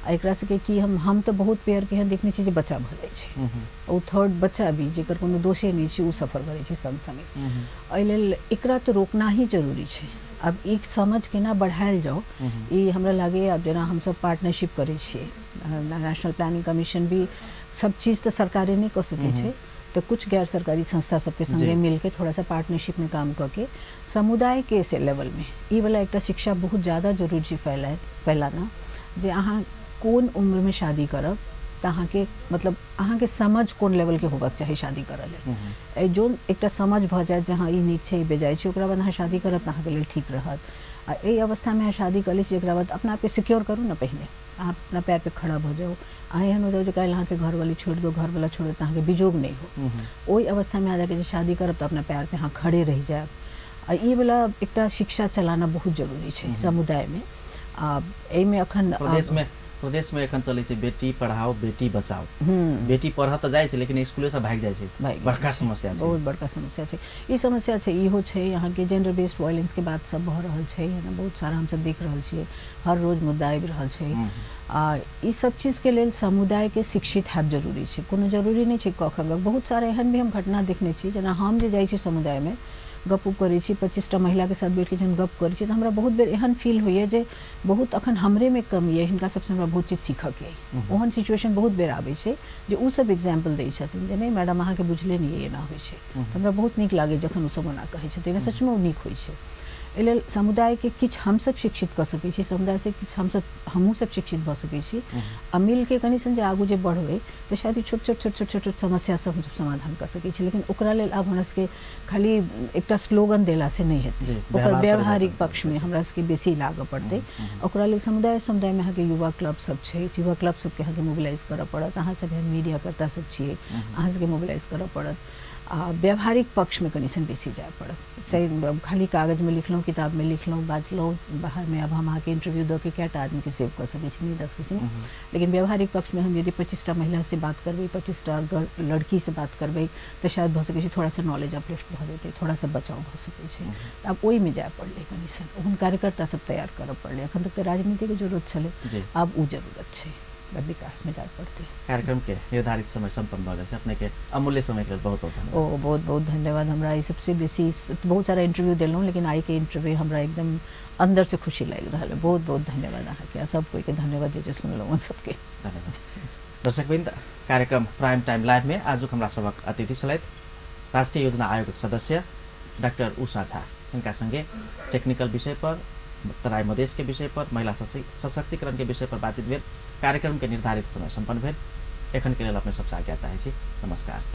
आ एकरा सबके की हम तऽ बहुत पेयरके एहन देखने छी जे बच्चा भऽ जाइ छै, ओ थर्ड बच्चा भी जेकर कोनो दोषे नहि छै ओ सफर करै छै संग संगे। एहि लेल एकरा तऽ रोकना ही जरूरी छै। आब ई समझ केना बढ़ायल जाउ ई हमरा लागैए। आब जेना हमसब पार्टनरशिप करै छियै, नेशनल प्लानिंग कमीशन भी सब चीज तऽ सरकारे नहि कऽ सकै छै, तऽ कुछ गैर सरकारी संस्था सबके संगे मिलके थोड़ा सा पार्टनरशिप में काम करके समुदाय के से लेवल में ई वाला एकटा शिक्षा बहुत ज़्यादा जरूरी छै फैलाना, जे अहाँ कोन उम्र में शादी करब तऽ अहाँके मतलब अहाँके समझ कोन लेवलके होबाक चाही शादी करऽ लेल। जो एकटा समझ भऽ जायत जे हँ ई नीक छै ई बेजाय छै, ओकरा बाद अहाँ शादी करब तऽ अहाँके लेल ठीक रहत। आ एहि अवस्थामे अहाँ शादी कऽ लै छी एकरा बाद अपना आपके सिक्योर करू ने, पहिने अहाँ अपना पैर पे खड़ा भऽ जाउ। अहाँ एहन हो जाउ जे काल्हि अहाँके घरवाली छोड़ि दो, घरवाला छोड़ि दो तऽ अहाँके विजोग नहि हो। ओहि अवस्थामे अहाँ जाके जे शादी करब तऽ अपना पैर पे अहाँ खड़े रहि जायब। आ ई वाला एकटा शिक्षा चलाना बहुत जरूरी छै समुदायमे। आ एहिमे अखन प्रदेशमे एखन चलै छै बेटी पढ़ाओ बेटी बचाओ। बेटी पढ़ऽ तऽ जाइ छै लेकिन स्कूले से भागि जाइ छै, बड़का समस्या छै, बहुत बड़का समस्या छै ई समस्या छै। इहो छै अहाँके जेंडर बेस्ड वायलेंस के बात सब भऽ रहल छै, है ना, बहुत सारा हमसब देख रहल छियै, हर रोज मुद्दा आबि रहल छै। आ ई सब चीजके लेल समुदायके शिक्षित हैब जरूरी छै। कोनो जरूरी नहि छै कऽ कऽ, बहुत सारा एहन भी हम घटना देखने छी। जेना हम जे जाइ छी समुदायमे गप उप करै छी, 25टा महिलाके साथ बैठके जहन गप करै छी तऽ हमरा बहुत बेर एहन फील होइए जे बहुत अखन हमरेमे कमी अइ, हिनका सबसँ हमरा बहुत चीज सीखऽके अइ। ओहन सिचुएशन बहुत बेर आबै छै जे ओ सब एग्जाम्पल दै छथिन जे नहि मैडम अहाँके बुझले नहि एना होइ छै। हमरा बहुत नीक लागै जखन ओसब ओना कहै छथिन, सचमे ओ नीक होइ छै। एहि लेल समुदायके किछु हमसब शिक्षित कऽ सकै छी, समुदायसँ किछु हमसब हमहूँ सब शिक्षित भऽ सकै छी आ मिलके कनि सन जे आगू जे बढ़बै तऽ शायद ई छोट छोट छोट छोट छोट छोट समस्या सब हमसब समाधान कऽ सकै छी। लेकिन ओकरा लेल आब हमरा सबके खाली एकटा स्लोगन देलासँ नहि हेतै, ओकर व्यावहारिक पक्षमे हमरा सबके बेसी लागऽ पड़तै। ओकरा लेल समुदायमे अहाँके युवा क्लब सब छै, युवा क्लब सबके अहाँके मोबिलाइज करऽ पड़त। अहाँ सब मीडिया कर्ता सब छियै, अहाँ सबके मोबिलाइज करऽ पड़त। आ व्यावहारिक पक्षमे कनि सन बेसी जाय पड़त। सही खाली कागजमे लिखलहुँ, किताबमे लिखलहुँ, बाजलहुँ बाहरमे। आब हम अहाँके इंटरव्यू दऽ के कएटा आदमीके सेव कऽ सकै छी, नहि दऽ सकै छी। लेकिन व्यावहारिक पक्षमे हम यदि 25टा महिलासँ बात करबै, 25टा लड़कीसँ बात करबै तऽ शायद भऽ सकै छै थोड़ा सा नॉलेज अपलिफ्ट भऽ जेतै, थोड़ा सा बचाव भऽ सकै छै। आब ओहिमे जाय पड़लै कनि सन, ओहन कार्यकर्ता सब तैयार करऽ पड़लै। एखन तक तऽ राजनीतिके जरूरत छलै, आब ओ जरूरत छै, विकास में जाय पड़तै। कार्यक्रम के निर्धारित समय संपन्न भऽ गेल छै। अपने के अमूल्य समय के लेल बहुत बहुत धन्यवाद। ओ बहुत बहुत धन्यवाद। हमरा ई सबसे बेसी बहुत सारा इंटरव्यू देलहुँ, लेकिन आई के इंटरव्यू हमरा एकदम अंदर से खुशी लागि रहल है। बहुत बहुत धन्यवाद अहाँके, सब कोई के धन्यवाद जे सुनलहुँ सबके धन्यवाद। दर्शकवृन्द, कार्यक्रम प्राइम टाइम लाइव में आजुक हमरा सबक अतिथि छलथि राष्ट्रीय योजना आयोगक सदस्य डाक्टर उषा झा। हिनका संगे टेक्निकल विषय पर, तराई मधेश के विषय पर, महिला सशक्तिकरण के विषय पर बातचीत भेल। कार्यक्रम के निर्धारित समय सम्पन्न भेल। एखन के लेल अपने सबसँ आज्ञा चाहै छी। नमस्कार।